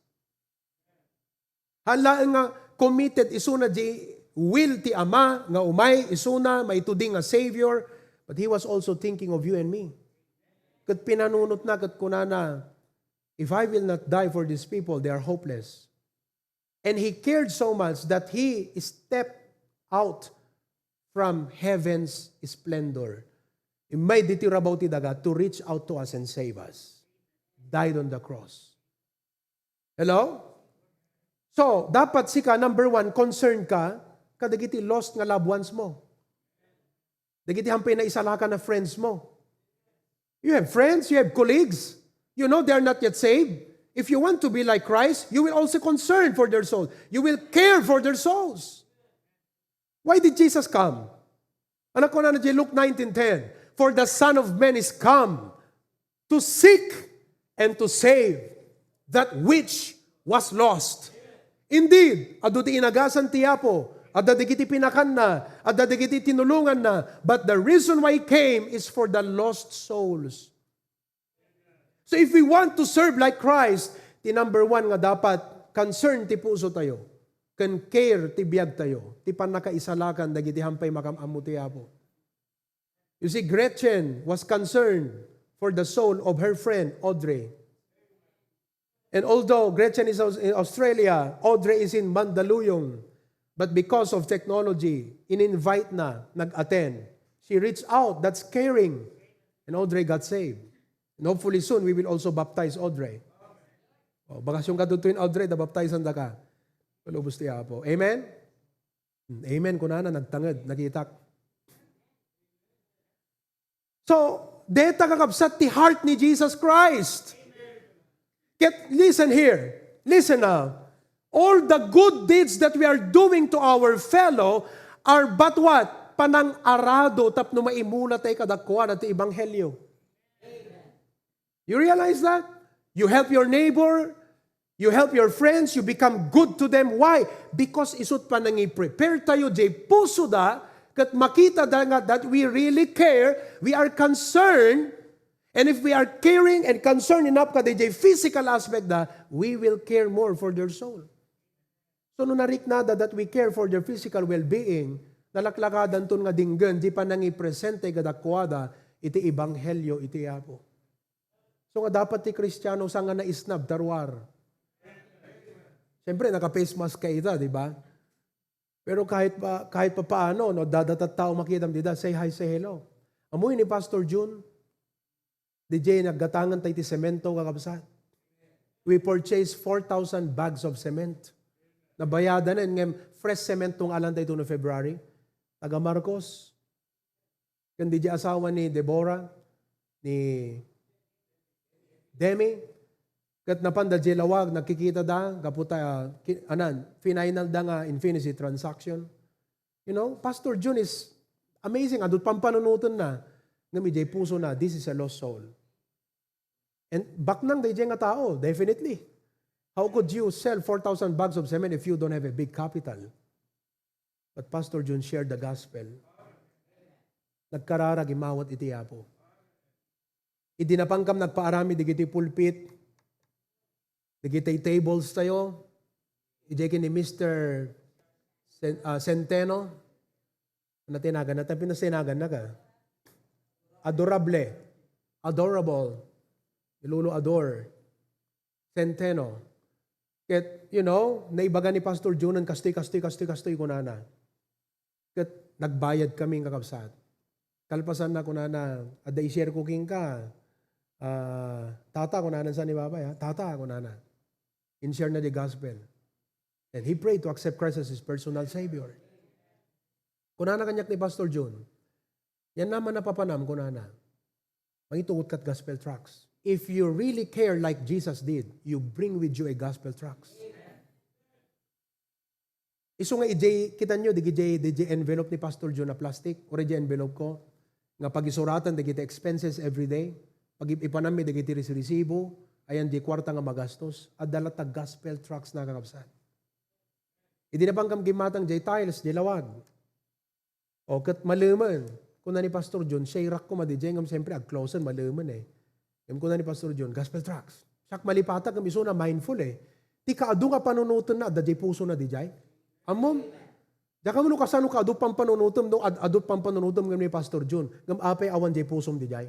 Haan laeng nga committed isuna diay will ti Ama nga umay isuna, maitudi nga Savior, but He was also thinking of you and me. Ket pinanunotna, ket kunana, "If I will not die for these people, they are hopeless." And He cared so much that He stepped out from heaven's splendor. Immay ditoy rabaw ti daga to reach out to us and save us. Died on the cross. Hello? So, dapat sika, number one, concerned ka kadagiti lost nga loved ones mo. Dagiti hampay naisalakan a friends mo. You have friends, you have colleagues. You know they are not yet saved. If you want to be like Christ, you will also concern for their soul. You will care for their souls. Why did Jesus come? Ania kunana diay Luke nineteen ten, "For the Son of Man is come to seek and to save that which was lost." Indeed, adu ti inagasan ti Apo, adda dagiti pinakanna, adda dagiti tinulonganna, but the reason why He came is for the lost souls. So if we want to serve like Christ, ti number one nga dapat concern ti puso tayo, ken care ti biag tayo, ti pannakaisalakan dagiti hampay makam-ammo ti Apo. You see, Gretchen was concerned for the soul of her friend, Audrey. And although Gretchen is aus-, in Australia, Audrey is in Mandaluyong. But because of technology, in-invite na, nag-attend. She reached out, that's caring. And Audrey got saved. And hopefully soon, we will also baptize Audrey. Oh, bakasyon ka dito in Audrey, da baptizan da ka. Palubos ti Apo. Amen? Hmm, amen, kunana, nagtanged, nakitak. So, deta kakabsat ti heart ni Jesus Christ. Get, listen here. Listen now. All the good deeds that we are doing to our fellow are but what? Panang-arado tapno maimula tayo kadakuada ti ebanghelio. You realize that? You help your neighbor, you help your friends, you become good to them. Why? Because isut panangi-prepare tayo, jay puso da, ket makita da nga that we really care, we are concerned, and if we are caring and concerned enough kadi jay physical aspect da, we will care more for their soul. So, no nariknada that we care for their physical well-being, nalaklakadanton nga dinggen, di panangipresente kadakuada iti ebanghelio iti Apo. So nga dapat ti Kristiano, saan nga naisnab, taruar. Siyempre, naka-face mask ka ita, di ba? Pero kahit pa, kahit pa paano, no, dadatat tao makitam dida, say hi, say hello. Amoy ni Pastor Jun, D J, naggatangan tayo ti semento, kakabsat. We purchased four thousand bags of cement. Nabayadan na, ngem fresh cement tong alan tayo no February. Taga Marcos. Ken di asawa ni Deborah, ni Demi, ket napanda di lawag, nagkikita da, gapu ta, ah, ki-, anan, final da nga Infinity transaction. You know, Pastor Jun is amazing. Adut pampanunoten na, ngem idiay puso na, this is a lost soul. And baknang daydiay nga tao, definitely. How could you sell four thousand bags of cement if you don't have a big capital? But Pastor Jun shared the gospel. Nagkararag imawat iti Apo. Idi napankam nagpaarami digiti pulpit, digiti tables tayo, idiay ken ni Mister Sen-, ah, Centeno, ano tinagan na? Tapin na tinagan na ka? Adorable. Adorable. Ilulu adore. Centeno. Ket, you know, naibaga ni Pastor Junan, kastoy, kastoy, kastoy, kastoy, kunana. Ket nagbayad kami, kakabsat. Kalpasan na, kunana, adda i-share ko kenka, ah, tata, kunana sa ni Baba, ya, tata, kunana. In-share na di gospel. And he prayed to accept Christ as his personal Savior. Kunana kaniak ni Pastor Jun, "Yan naman napapanam," kunana. "Mangitugot kat gospel tracts. If you really care like Jesus did, you bring with you a gospel tracts." Isu nga ijay, kita nyo, di ijay, di ijay envelope ni Pastor Jun a plastic, or ijay envelope ko, nga pagisuratan dagiti expenses every day, pag-, ipanam mi dagiti ris-, resibo, ayan di kwarta nga magastos, adda latta gospel tracts na, kakabsat. Idi napankam gimmatang jay tiles, jay lawag. O, ket malemen. Kuna ni Pastor John, "Siya irak ko madi jay, ngem siyempre, agclosen, malemen eh." Ngem kuna ni Pastor John, "Gospel tracts." Siak malipatak, ngem isuna, mindful eh. Ti kaadu nga panunoten na, adda jay puso na di jay. Ammom? Diak ammo no kasano kaadu pampanunotem, no ad-, adu pampanunotem ngem ni Pastor John. Ngem apay awan jay pusom di jay.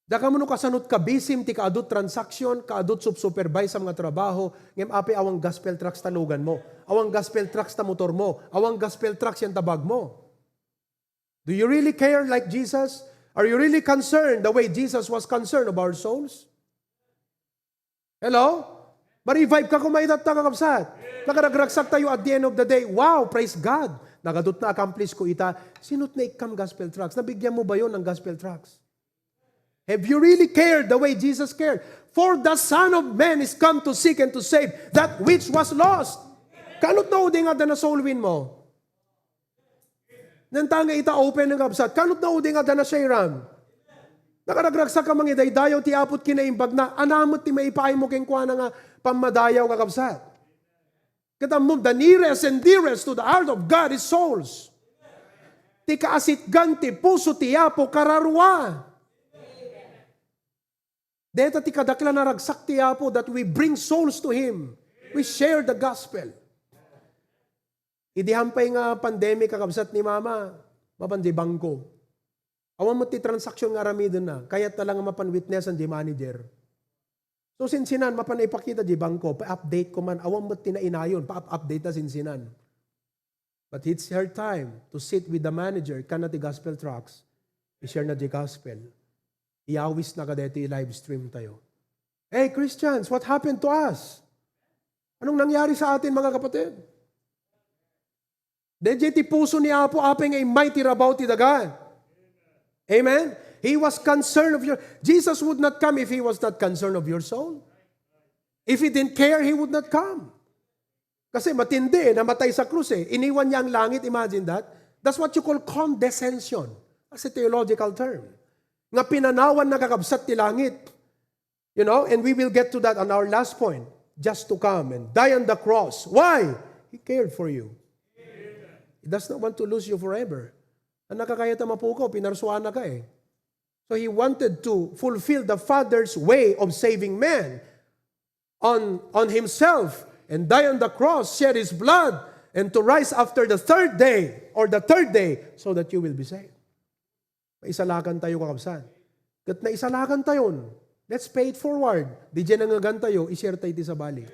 Diak ammo no kasanot kabisim ti kaadut transaction, kaadut sup-, supervise nga trabaho, ngem apay awan gospel tracts ta lugan mo, awan gospel tracts ta motor mo, awan gospel tracts yan ta bag mo. Do you really care like Jesus? Are you really concerned the way Jesus was concerned of our souls? Hello? Ma-revive ka koma itatta, kakabsat. Nakaragragsak tayo at the end of the day. Wow, praise God. Nagadut na accomplish ko ita, sino't na ikkam gospel tracts? Nabigyan mo ba yon ng gospel tracts? Have you really cared the way Jesus cared? For the Son of Man is come to seek and to save that which was lost. Kanut na udi nga adda na soul win mo? Nantanga ita open nga kabsat. Kanut na udi nga adda na sharean? Nakaragragsak ka mangidaydayaw ti Apo ti kinaimbag na. Ania met ti maipaay mo kenkuana nga pammadayaw nga kabsat? Ket ammom, the nearest and dearest to the heart of God is souls. Ti kaasitgan ti puso ti Apo kararua. Deta ti kadaklan a ragsak ti Apo, that we bring souls to Him. We share the gospel. Idi hampay nga pandemic, kakabsat ni Mama, mapan di bangko. Awan met ti transaction nga aramidenna. Kayatna lang nga mapan witness-an di manager. So, sinsinan, mapan ipakita di bangko, pa-update ko man. Awan met ti nainayon, pa-update na sinsinan. But it's her time to sit with the manager, ikkana ti gospel tracts, i-share na di gospel. Iyawis na kadeti live stream tayo. Hey, Christians, what happened to us? Anong nangyari sa atin, mga kapatid? Daydiay ti puso ni Apo, apay nga immay ti rabaw ti daga. Amen? He was concerned of your, Jesus would not come if He was not concerned of your soul. If He didn't care, He would not come. Kasi matindi eh, namatay sa krus eh. Iniwan niya ang langit, imagine that. That's what you call condescension. That's a theological term. Nga pinanawan na kakabsat ti langit. You know, and we will get to that on our last point. Just to come and die on the cross. Why? He cared for you. He does not want to lose you forever. Ang nakakayat a mapukaw, pinarsuana ka eh. So he wanted to fulfill the Father's way of saving man on, on himself and die on the cross, shed his blood, and to rise after the third day or the third day so that you will be saved. Maisalakan tayo, kakabsat. Ket naisalakan tayon. Let's pay it forward. Diay nangngegan tayo, i-share tayo iti sabali.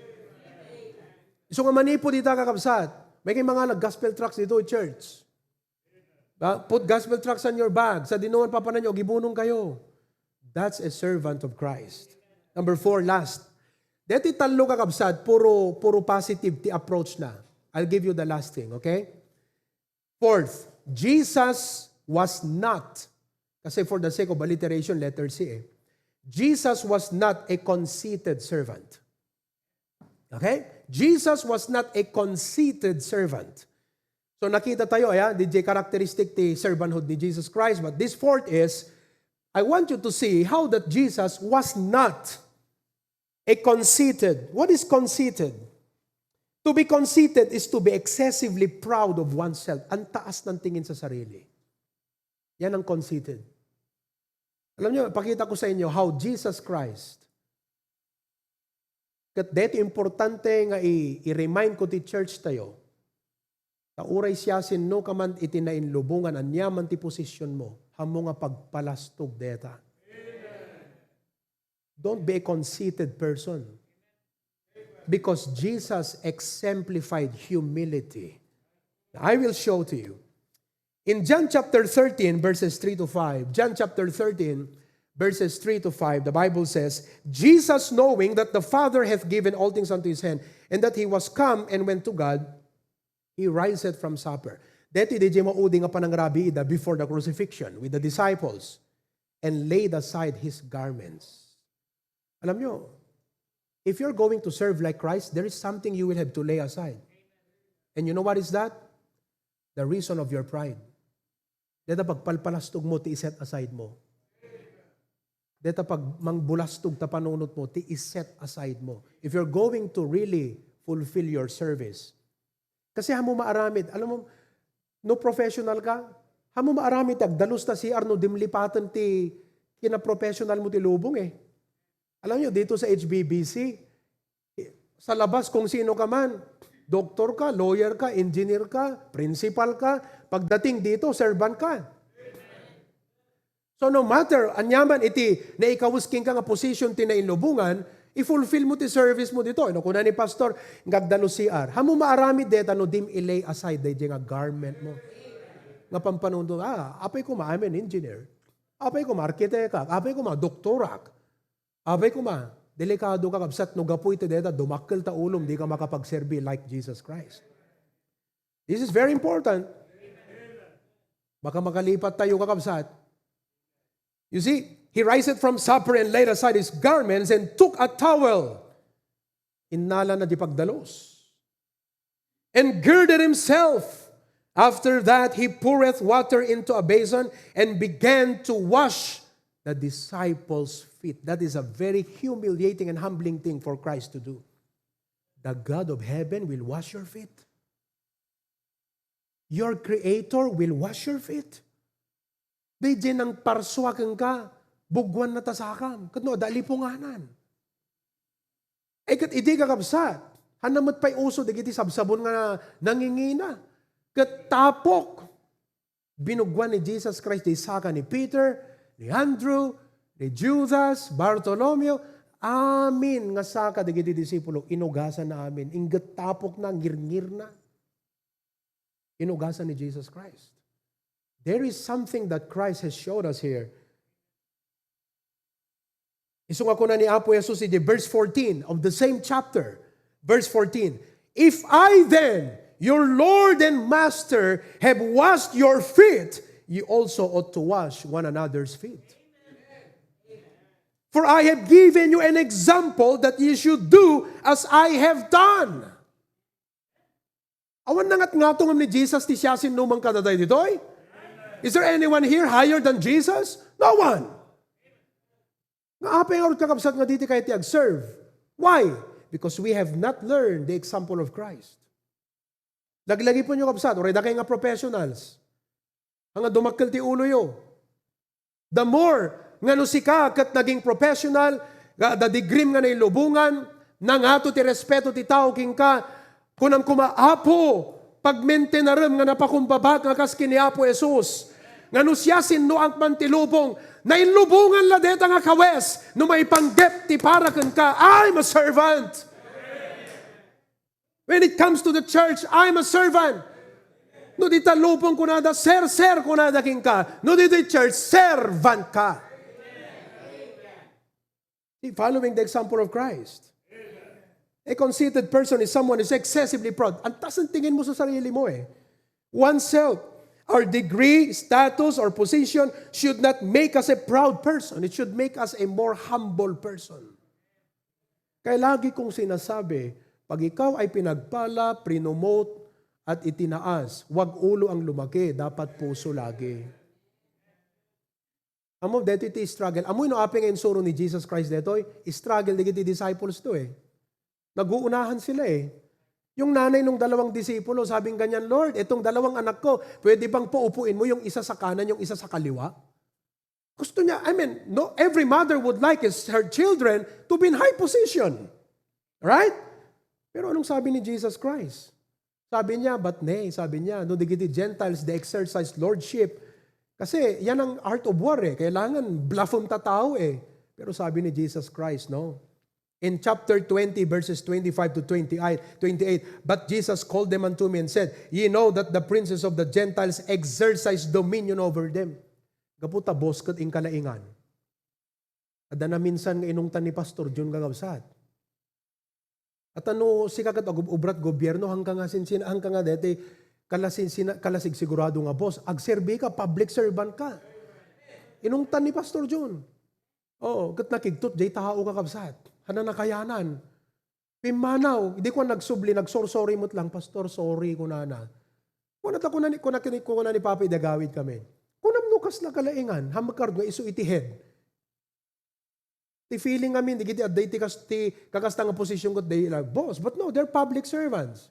Isu nga manipud ita, kakabsat. May kay mga nag-gospel tracts dito, church. Ba? Put gospel tracts on your bag. Sadino man papananyo, agibunong kayo. That's a servant of Christ. Number four, last. Deti tallo, kakabsat, puro, puro positive ti approach na. I'll give you the last thing, okay? Fourth, Jesus was not, kasi for the sake of alliteration, letter C eh. Jesus was not a conceited servant. Okay? Jesus was not a conceited servant. So nakita tayo, ayan, diay characteristic ti servanthood ni Jesus Christ. But this fourth is, I want you to see how that Jesus was not a conceited. What is conceited? To be conceited is to be excessively proud of oneself. Ang taas ng tingin sa sarili. Yan ang conceited. Alam niyo, pakita ko sa inyo how Jesus Christ, ket deti importante nga i-, i-remind ko ti church tayo, ta uray siasino ka man iti nainlubongan, ania man ti posisyon mo, haanmo nga pagpalastog deta. Don't be a conceited person. Because Jesus exemplified humility. I will show to you. In John chapter thirteen, verses three to five, John chapter thirteen, verses three to five, the Bible says, Jesus, knowing that the Father hath given all things unto his hand, and that he was come and went to God, he riseth from supper. Deti diay maudi nga panangrabii ida before the crucifixion with the disciples, and laid aside his garments. Alam nyo, if you're going to serve like Christ, there is something you will have to lay aside. And you know what is that? The reason of your pride. Deta pagpalpalastog mo, ti iset aside mo. Deta pag mangbulastog ta panunot mo, ti iset aside mo. If you're going to really fulfill your service. Kasi haanmo maaramid, alam mo, no professional ka, haanmo maaramid ti agdalus ta C R no dim lipaten ti kinaprofessional mo ti lubong eh. Alam nyo, dito sa H B B C, sa labas kung sino ka man, doktor ka, lawyer ka, engineer ka, principal ka, pagdating dito, servant ka. So no matter, aniaman iti naikawes kenka nga position ti nainlubongan, i-fulfill mo ti service mo dito. No, kuna ni pastor, nga agdalus C R. Haanmo maaramid deta no dim i-lay aside daydiay nga garment mo. Nga pampanunot, ah, apay koma, I'm an engineer. Apay koma, arkitekak. Apay koma, doktorak. Apay koma, delikado ka, kabsat, no gapu iti deta, dumakkel ta ulom, di ka makapagserbi like Jesus Christ. This is very important. Baka makalipat tayo, kakabsat. You see, he riseth from supper and laid aside his garments and took a towel. Innalana di pagdalus. And girded himself. After that, he poureth water into a basin and began to wash the disciples' feet. That is a very humiliating and humbling thing for Christ to do. The God of heaven will wash your feet. Your Creator will wash your feet. Daydiay nangparsua kenka, bugwan na ta sakam. Ket no, adda lipunganan. Ay, ket idi, kakabsat, hanna met pay uso dagiti sabsabon nga nangingina. Ket tapok, binugwan ni Jesus Christ ti saka ni Peter, ni Andrew, ni Judas, Bartolomeo, amin nga saka dagiti disipulo, inugasanna amin. Inggit tapokna, ngirngirna. Inugasan ni Jesus Christ. There is something that Christ has showed us here. Isu nga kuna ni Apo Jesus iti verse fourteen of the same chapter. Verse fourteen, "If I then, your Lord and Master, have washed your feet, you also ought to wash one another's feet. For I have given you an example that you should do as I have done." Awan nangatngato ngem ni Jesus ti siasinoman kadatayo ditoy? Is there anyone here higher than Jesus? No one. Nga apay ngarud, kakabsat, nga dita kayat ti agserve? Why? Because we have not learned the example of Christ. Laglagipenyo, kabsat, uray dakay nga professionals. Nga dumakkel ti uloyo. The more nga no sika ket naging professional, nga adda degreem nga nailubongan, nangato ti respeto ti tao kenka, kunam koma, "Apo, pagmaintainarem nga napakumbabak nga kas ken ni Apo Jesus." Nga no siasinoak man ti lubong, nailubongan la dayta nga kawes no maipanggep ti para kenka, "I'm a servant." When it comes to the church, "I'm a servant." No dita lubong, kunada, "Sir, sir," kunada kenka. No dita church, servant ka. See, following the example of Christ. A conceited person is someone who is excessively proud. Ang taas ng tingin mo sa sarili mo eh. Oneself. Our degree, status, or position should not make us a proud person. It should make us a more humble person. Kaya lagi kong sinasabi, pag ikaw ay pinagpala, prinomote, at itinaas, wag ulo ang lumaki, dapat puso lagi. Amo, detoy ti struggle. Amo no apay nga insuro ni Jesus Christ detoy, struggle dagiti disciples to eh. Naguunahan sila eh. Yung nanay nung dalawang disipulo, sabing ganyan, "Lord, itong dalawang anak ko, pwede bang paupuin mo yung isa sa kanan, yung isa sa kaliwa?" Gusto niya, I mean, no, every mother would like his, her children to be in high position. Right? Pero anong sabi ni Jesus Christ? Sabi niya, "But nay," sabi niya, "no, dagiti Gentiles, they exercise lordship." Kasi yan ang art of war eh. Kailangan bluff ang tatao eh. Pero sabi ni Jesus Christ, no? In chapter twenty, verses twenty-five to twenty-eight, twenty-eight, "But Jesus called them unto me and said, 'Ye know that the princes of the Gentiles exercise dominion over them.'" Gapu ta boss ket inkalaingan. Adda na minsan nga inungtan ni Pastor Jun, kakabsat. At ano, sika ket agub-, ubrat gobierno, hangka nga sinsina, hangka nga deti, kalasinsina, kalasig sigurado nga boss, agserbi ka, public servant ka. Inungtan ni Pastor Jun. Oo, ket nakigtot jay tao, kakabsat. Hana nakayanan. Pimmanaw, idi kuan nagsubli, nagsorsori met lang, "Pastor, sorry," kunana. Kuna ta, kuna ni, kuna, kuna, kuna ni Papa, idi agawid kami. Kunam no kasla kalaingan, hamagkarud nga isu iti head. Ti feeling amin, digiti adda iti kas-, ti kakasta nga position ket they like, "Boss," but no, they're public servants.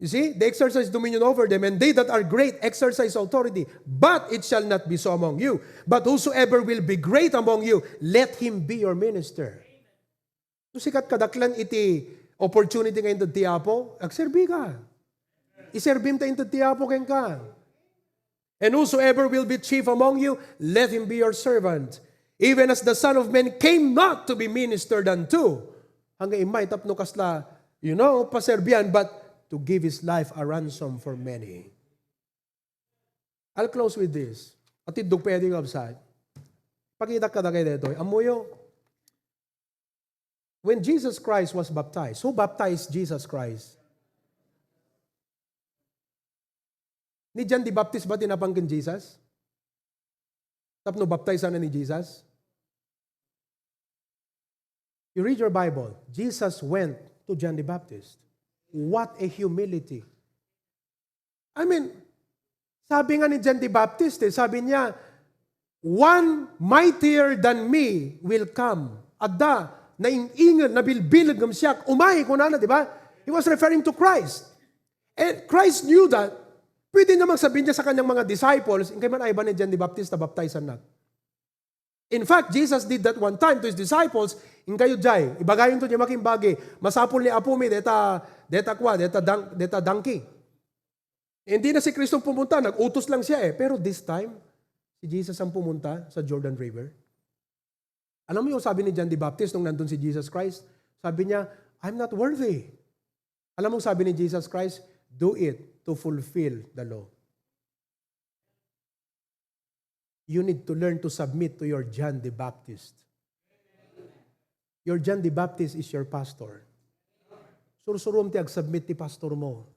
You see, they exercise dominion over them, and they that are great exercise authority. But it shall not be so among you. But whosoever will be great among you, let him be your minister. So, sikat kadaklan iti opportunity nga inted ti Apo, agserbi ka. Iserbim ta inted ti Apo kenka. "And whosoever will be chief among you, let him be your servant. Even as the Son of Man came not to be ministered unto." Hanggang imay tapno kasla, you know, paserbian, but to give his life a ransom for many. I'll close with this. Atiddog pwede nga upside. Pakita ka na kayo dito. Amuyo, when Jesus Christ was baptized, who baptized Jesus Christ? Ni John the Baptist ba ti napan ken Jesus? Tapno baptize na ni Jesus? You read your Bible. Jesus went to John the Baptist. What a humility. I mean, sabi nga ni John the Baptist, eh, sabi niya, "One mightier than me will come." Adda, naing-inged, nabilbileg ngem siak, umay, kunana, di ba? He was referring to Christ. And Christ knew that. Pwede namang sabihin niya sa kanyang mga disciples, "Inkay man ay ba ni John the Baptist, baptizan na?" In fact, Jesus did that one time to his disciples, "Inkayo jay, ibagayon to jay makimbagi, masapul ni Apomi, deta, deta kwa, deta dang-, deta donkey." Hindi na si Kristo pumunta, nag-utos lang siya eh. Pero this time, si Jesus ang pumunta sa Jordan River. Alam mo yung sabi ni John the Baptist nung nandun si Jesus Christ? Sabi niya, "I'm not worthy." Alam mo sabi ni Jesus Christ, "Do it to fulfill the law." You need to learn to submit to your John the Baptist. Your John the Baptist is your pastor. Sursurom ti agsubmit ti pastor mo.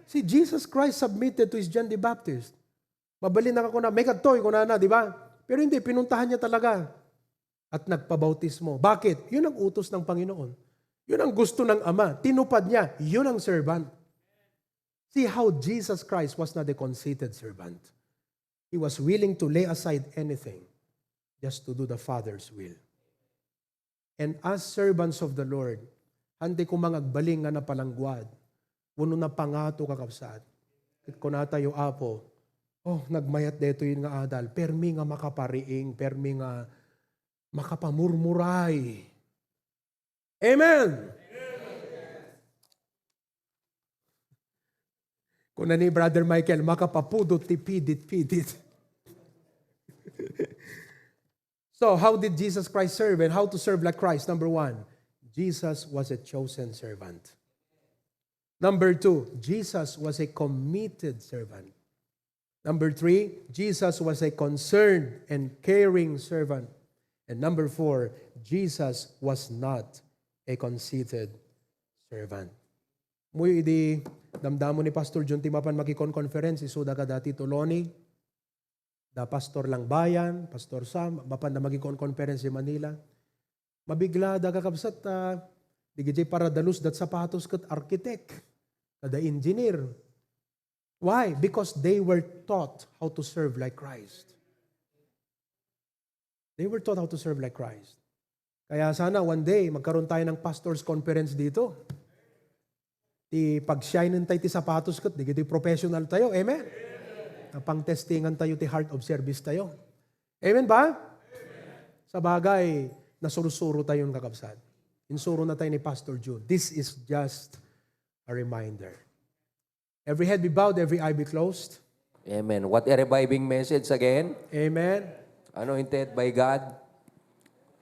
Si Jesus Christ submitted to his John the Baptist. Mabalin na ka kuna, "May kadtoy," kunana, di ba? Pero hindi, pinuntahan niya talaga. At nagpabautismo. Bakit? Yun ang utos ng Panginoon. Yun ang gusto ng Ama. Tinupad niya. Yun ang servant. See how Jesus Christ was not a conceited servant. He was willing to lay aside anything just to do the Father's will. And as servants of the Lord, hantay ko mangagbaling nga napalangguad, wenno napangato, kakabsat. Ket kunatayo, "Apo, oh, nagmayat daytoy nga adal, permi nga makapariing, permi nga makapamurmuray." Amen! Kuna ni Brother Michael, "Makapapudot ti pidit-pidit." So, how did Jesus Christ serve and how to serve like Christ? Number one, Jesus was a chosen servant. Number two, Jesus was a committed servant. Number three, Jesus was a concerned and caring servant. And number four, Jesus was not a conceited servant. Muyo idi damdamo ni Pastor John ti mapan makikon-conference, isuda kada Tito Lonnie, da Pastor Langbayan, Pastor Sam, mapanda makikon-conference di Manila. Mabiglada, kakabsat, ta digidiay paradalus dat sapatos ket architect, kada engineer. Why? Because they were taught how to serve like Christ. They were taught how to serve like Christ. Kaya sana one day, magkaroon tayo ng pastors' conference dito. Ti pag-shine tayo ti sapatos ket, digidiay professional tayo. Amen? Napangtestingan tayo ti heart of service tayo. Amen ba? Sa bagay, nasursuro tayo ng kakabsat. Insuro na tayo ni Pastor Jude. This is just a reminder. Every head be bowed, every eye be closed. Amen. What a reviving message again. Amen. Anointed by God.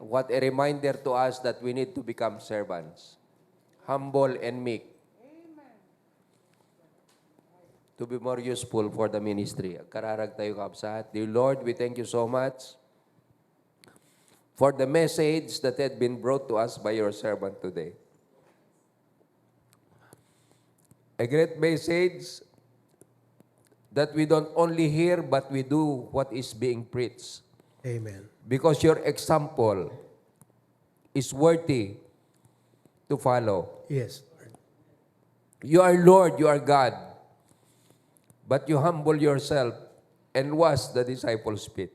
What a reminder to us that we need to become servants. Humble and meek. To be more useful for the ministry. Agkararag tayo, kabsat. Dear Lord, we thank you so much for the message that had been brought to us by your servant today. A great message that we don't only hear, but we do what is being preached. Amen. Because your example is worthy to follow. Yes, Lord. You are Lord, you are God, but you humble yourself and wash the disciples' feet.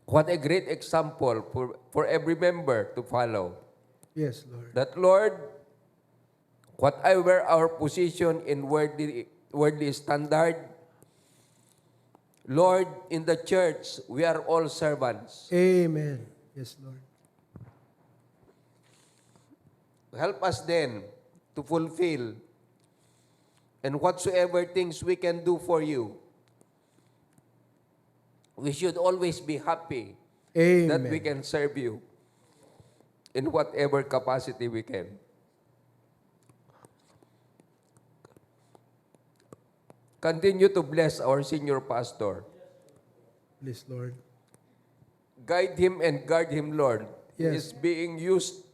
What a great example for, for every member to follow. Yes, Lord. That, Lord, whatever our position in worldly, worldly standard, Lord, in the church, we are all servants. Amen. Yes, Lord. Help us then to fulfill and whatsoever things we can do for you, we should always be happy that we Amen. Can serve you in whatever capacity we can. Continue to bless our senior pastor. Please, Lord. Guide him and guard him, Lord. He Yes. Is being used.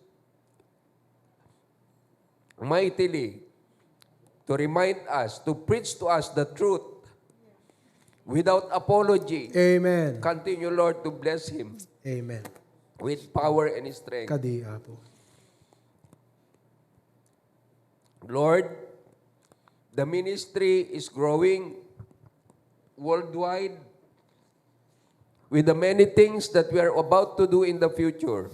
Mighty, to remind us, to preach to us the truth without apology. Amen. Continue, Lord, to bless him Amen. with power and strength. Kadi, Apo. Lord, the ministry is growing worldwide with the many things that we are about to do in the future.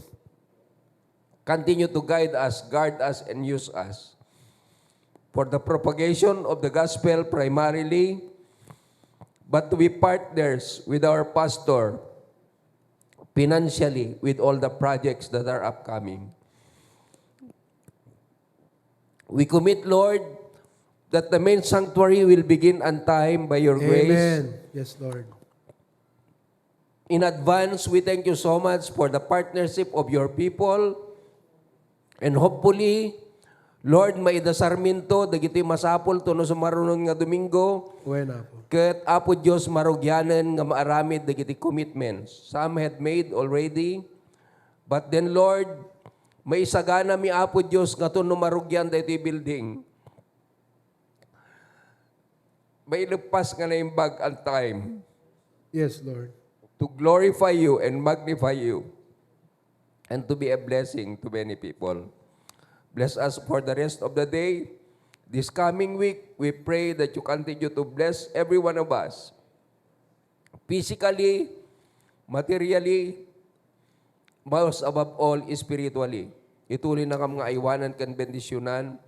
Continue to guide us, guard us, and use us for the propagation of the gospel primarily, but to be partners with our pastor financially with all the projects that are upcoming. We commit, Lord, that the main sanctuary will begin on time by your grace. Amen. Yes, Lord. In advance, we thank you so much for the partnership of your people. And hopefully, Lord, maidasarminto dagiti masapul to no sumarunon nga Domingo. Wen, Apo. Ket, Apo Dios, marugianen nga maaramid dagiti commitments some had made already. But then, Lord, maisaganami, Apo Dios, nga to no marugian daytoy building, maileppas nga naimbag on time Yes, Lord. to glorify you and magnify you and to be a blessing to many people. Bless us for the rest of the day. This coming week, we pray that you continue to bless every one of us, physically, materially, most above all, spiritually. Ituloy na kam nga aywanan ken bendisyunan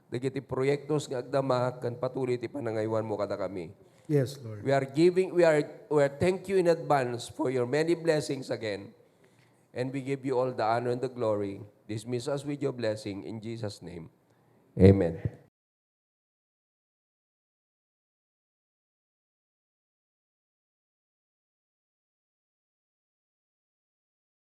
dagiti proyektos nga agdama ken patuloy ti panangaywanmo kadakami. Yes, Lord. We are giving, we are, we are thank you in advance for your many blessings again. And we give you all the honor and the glory. Dismiss us with your blessing in Jesus' name. Amen.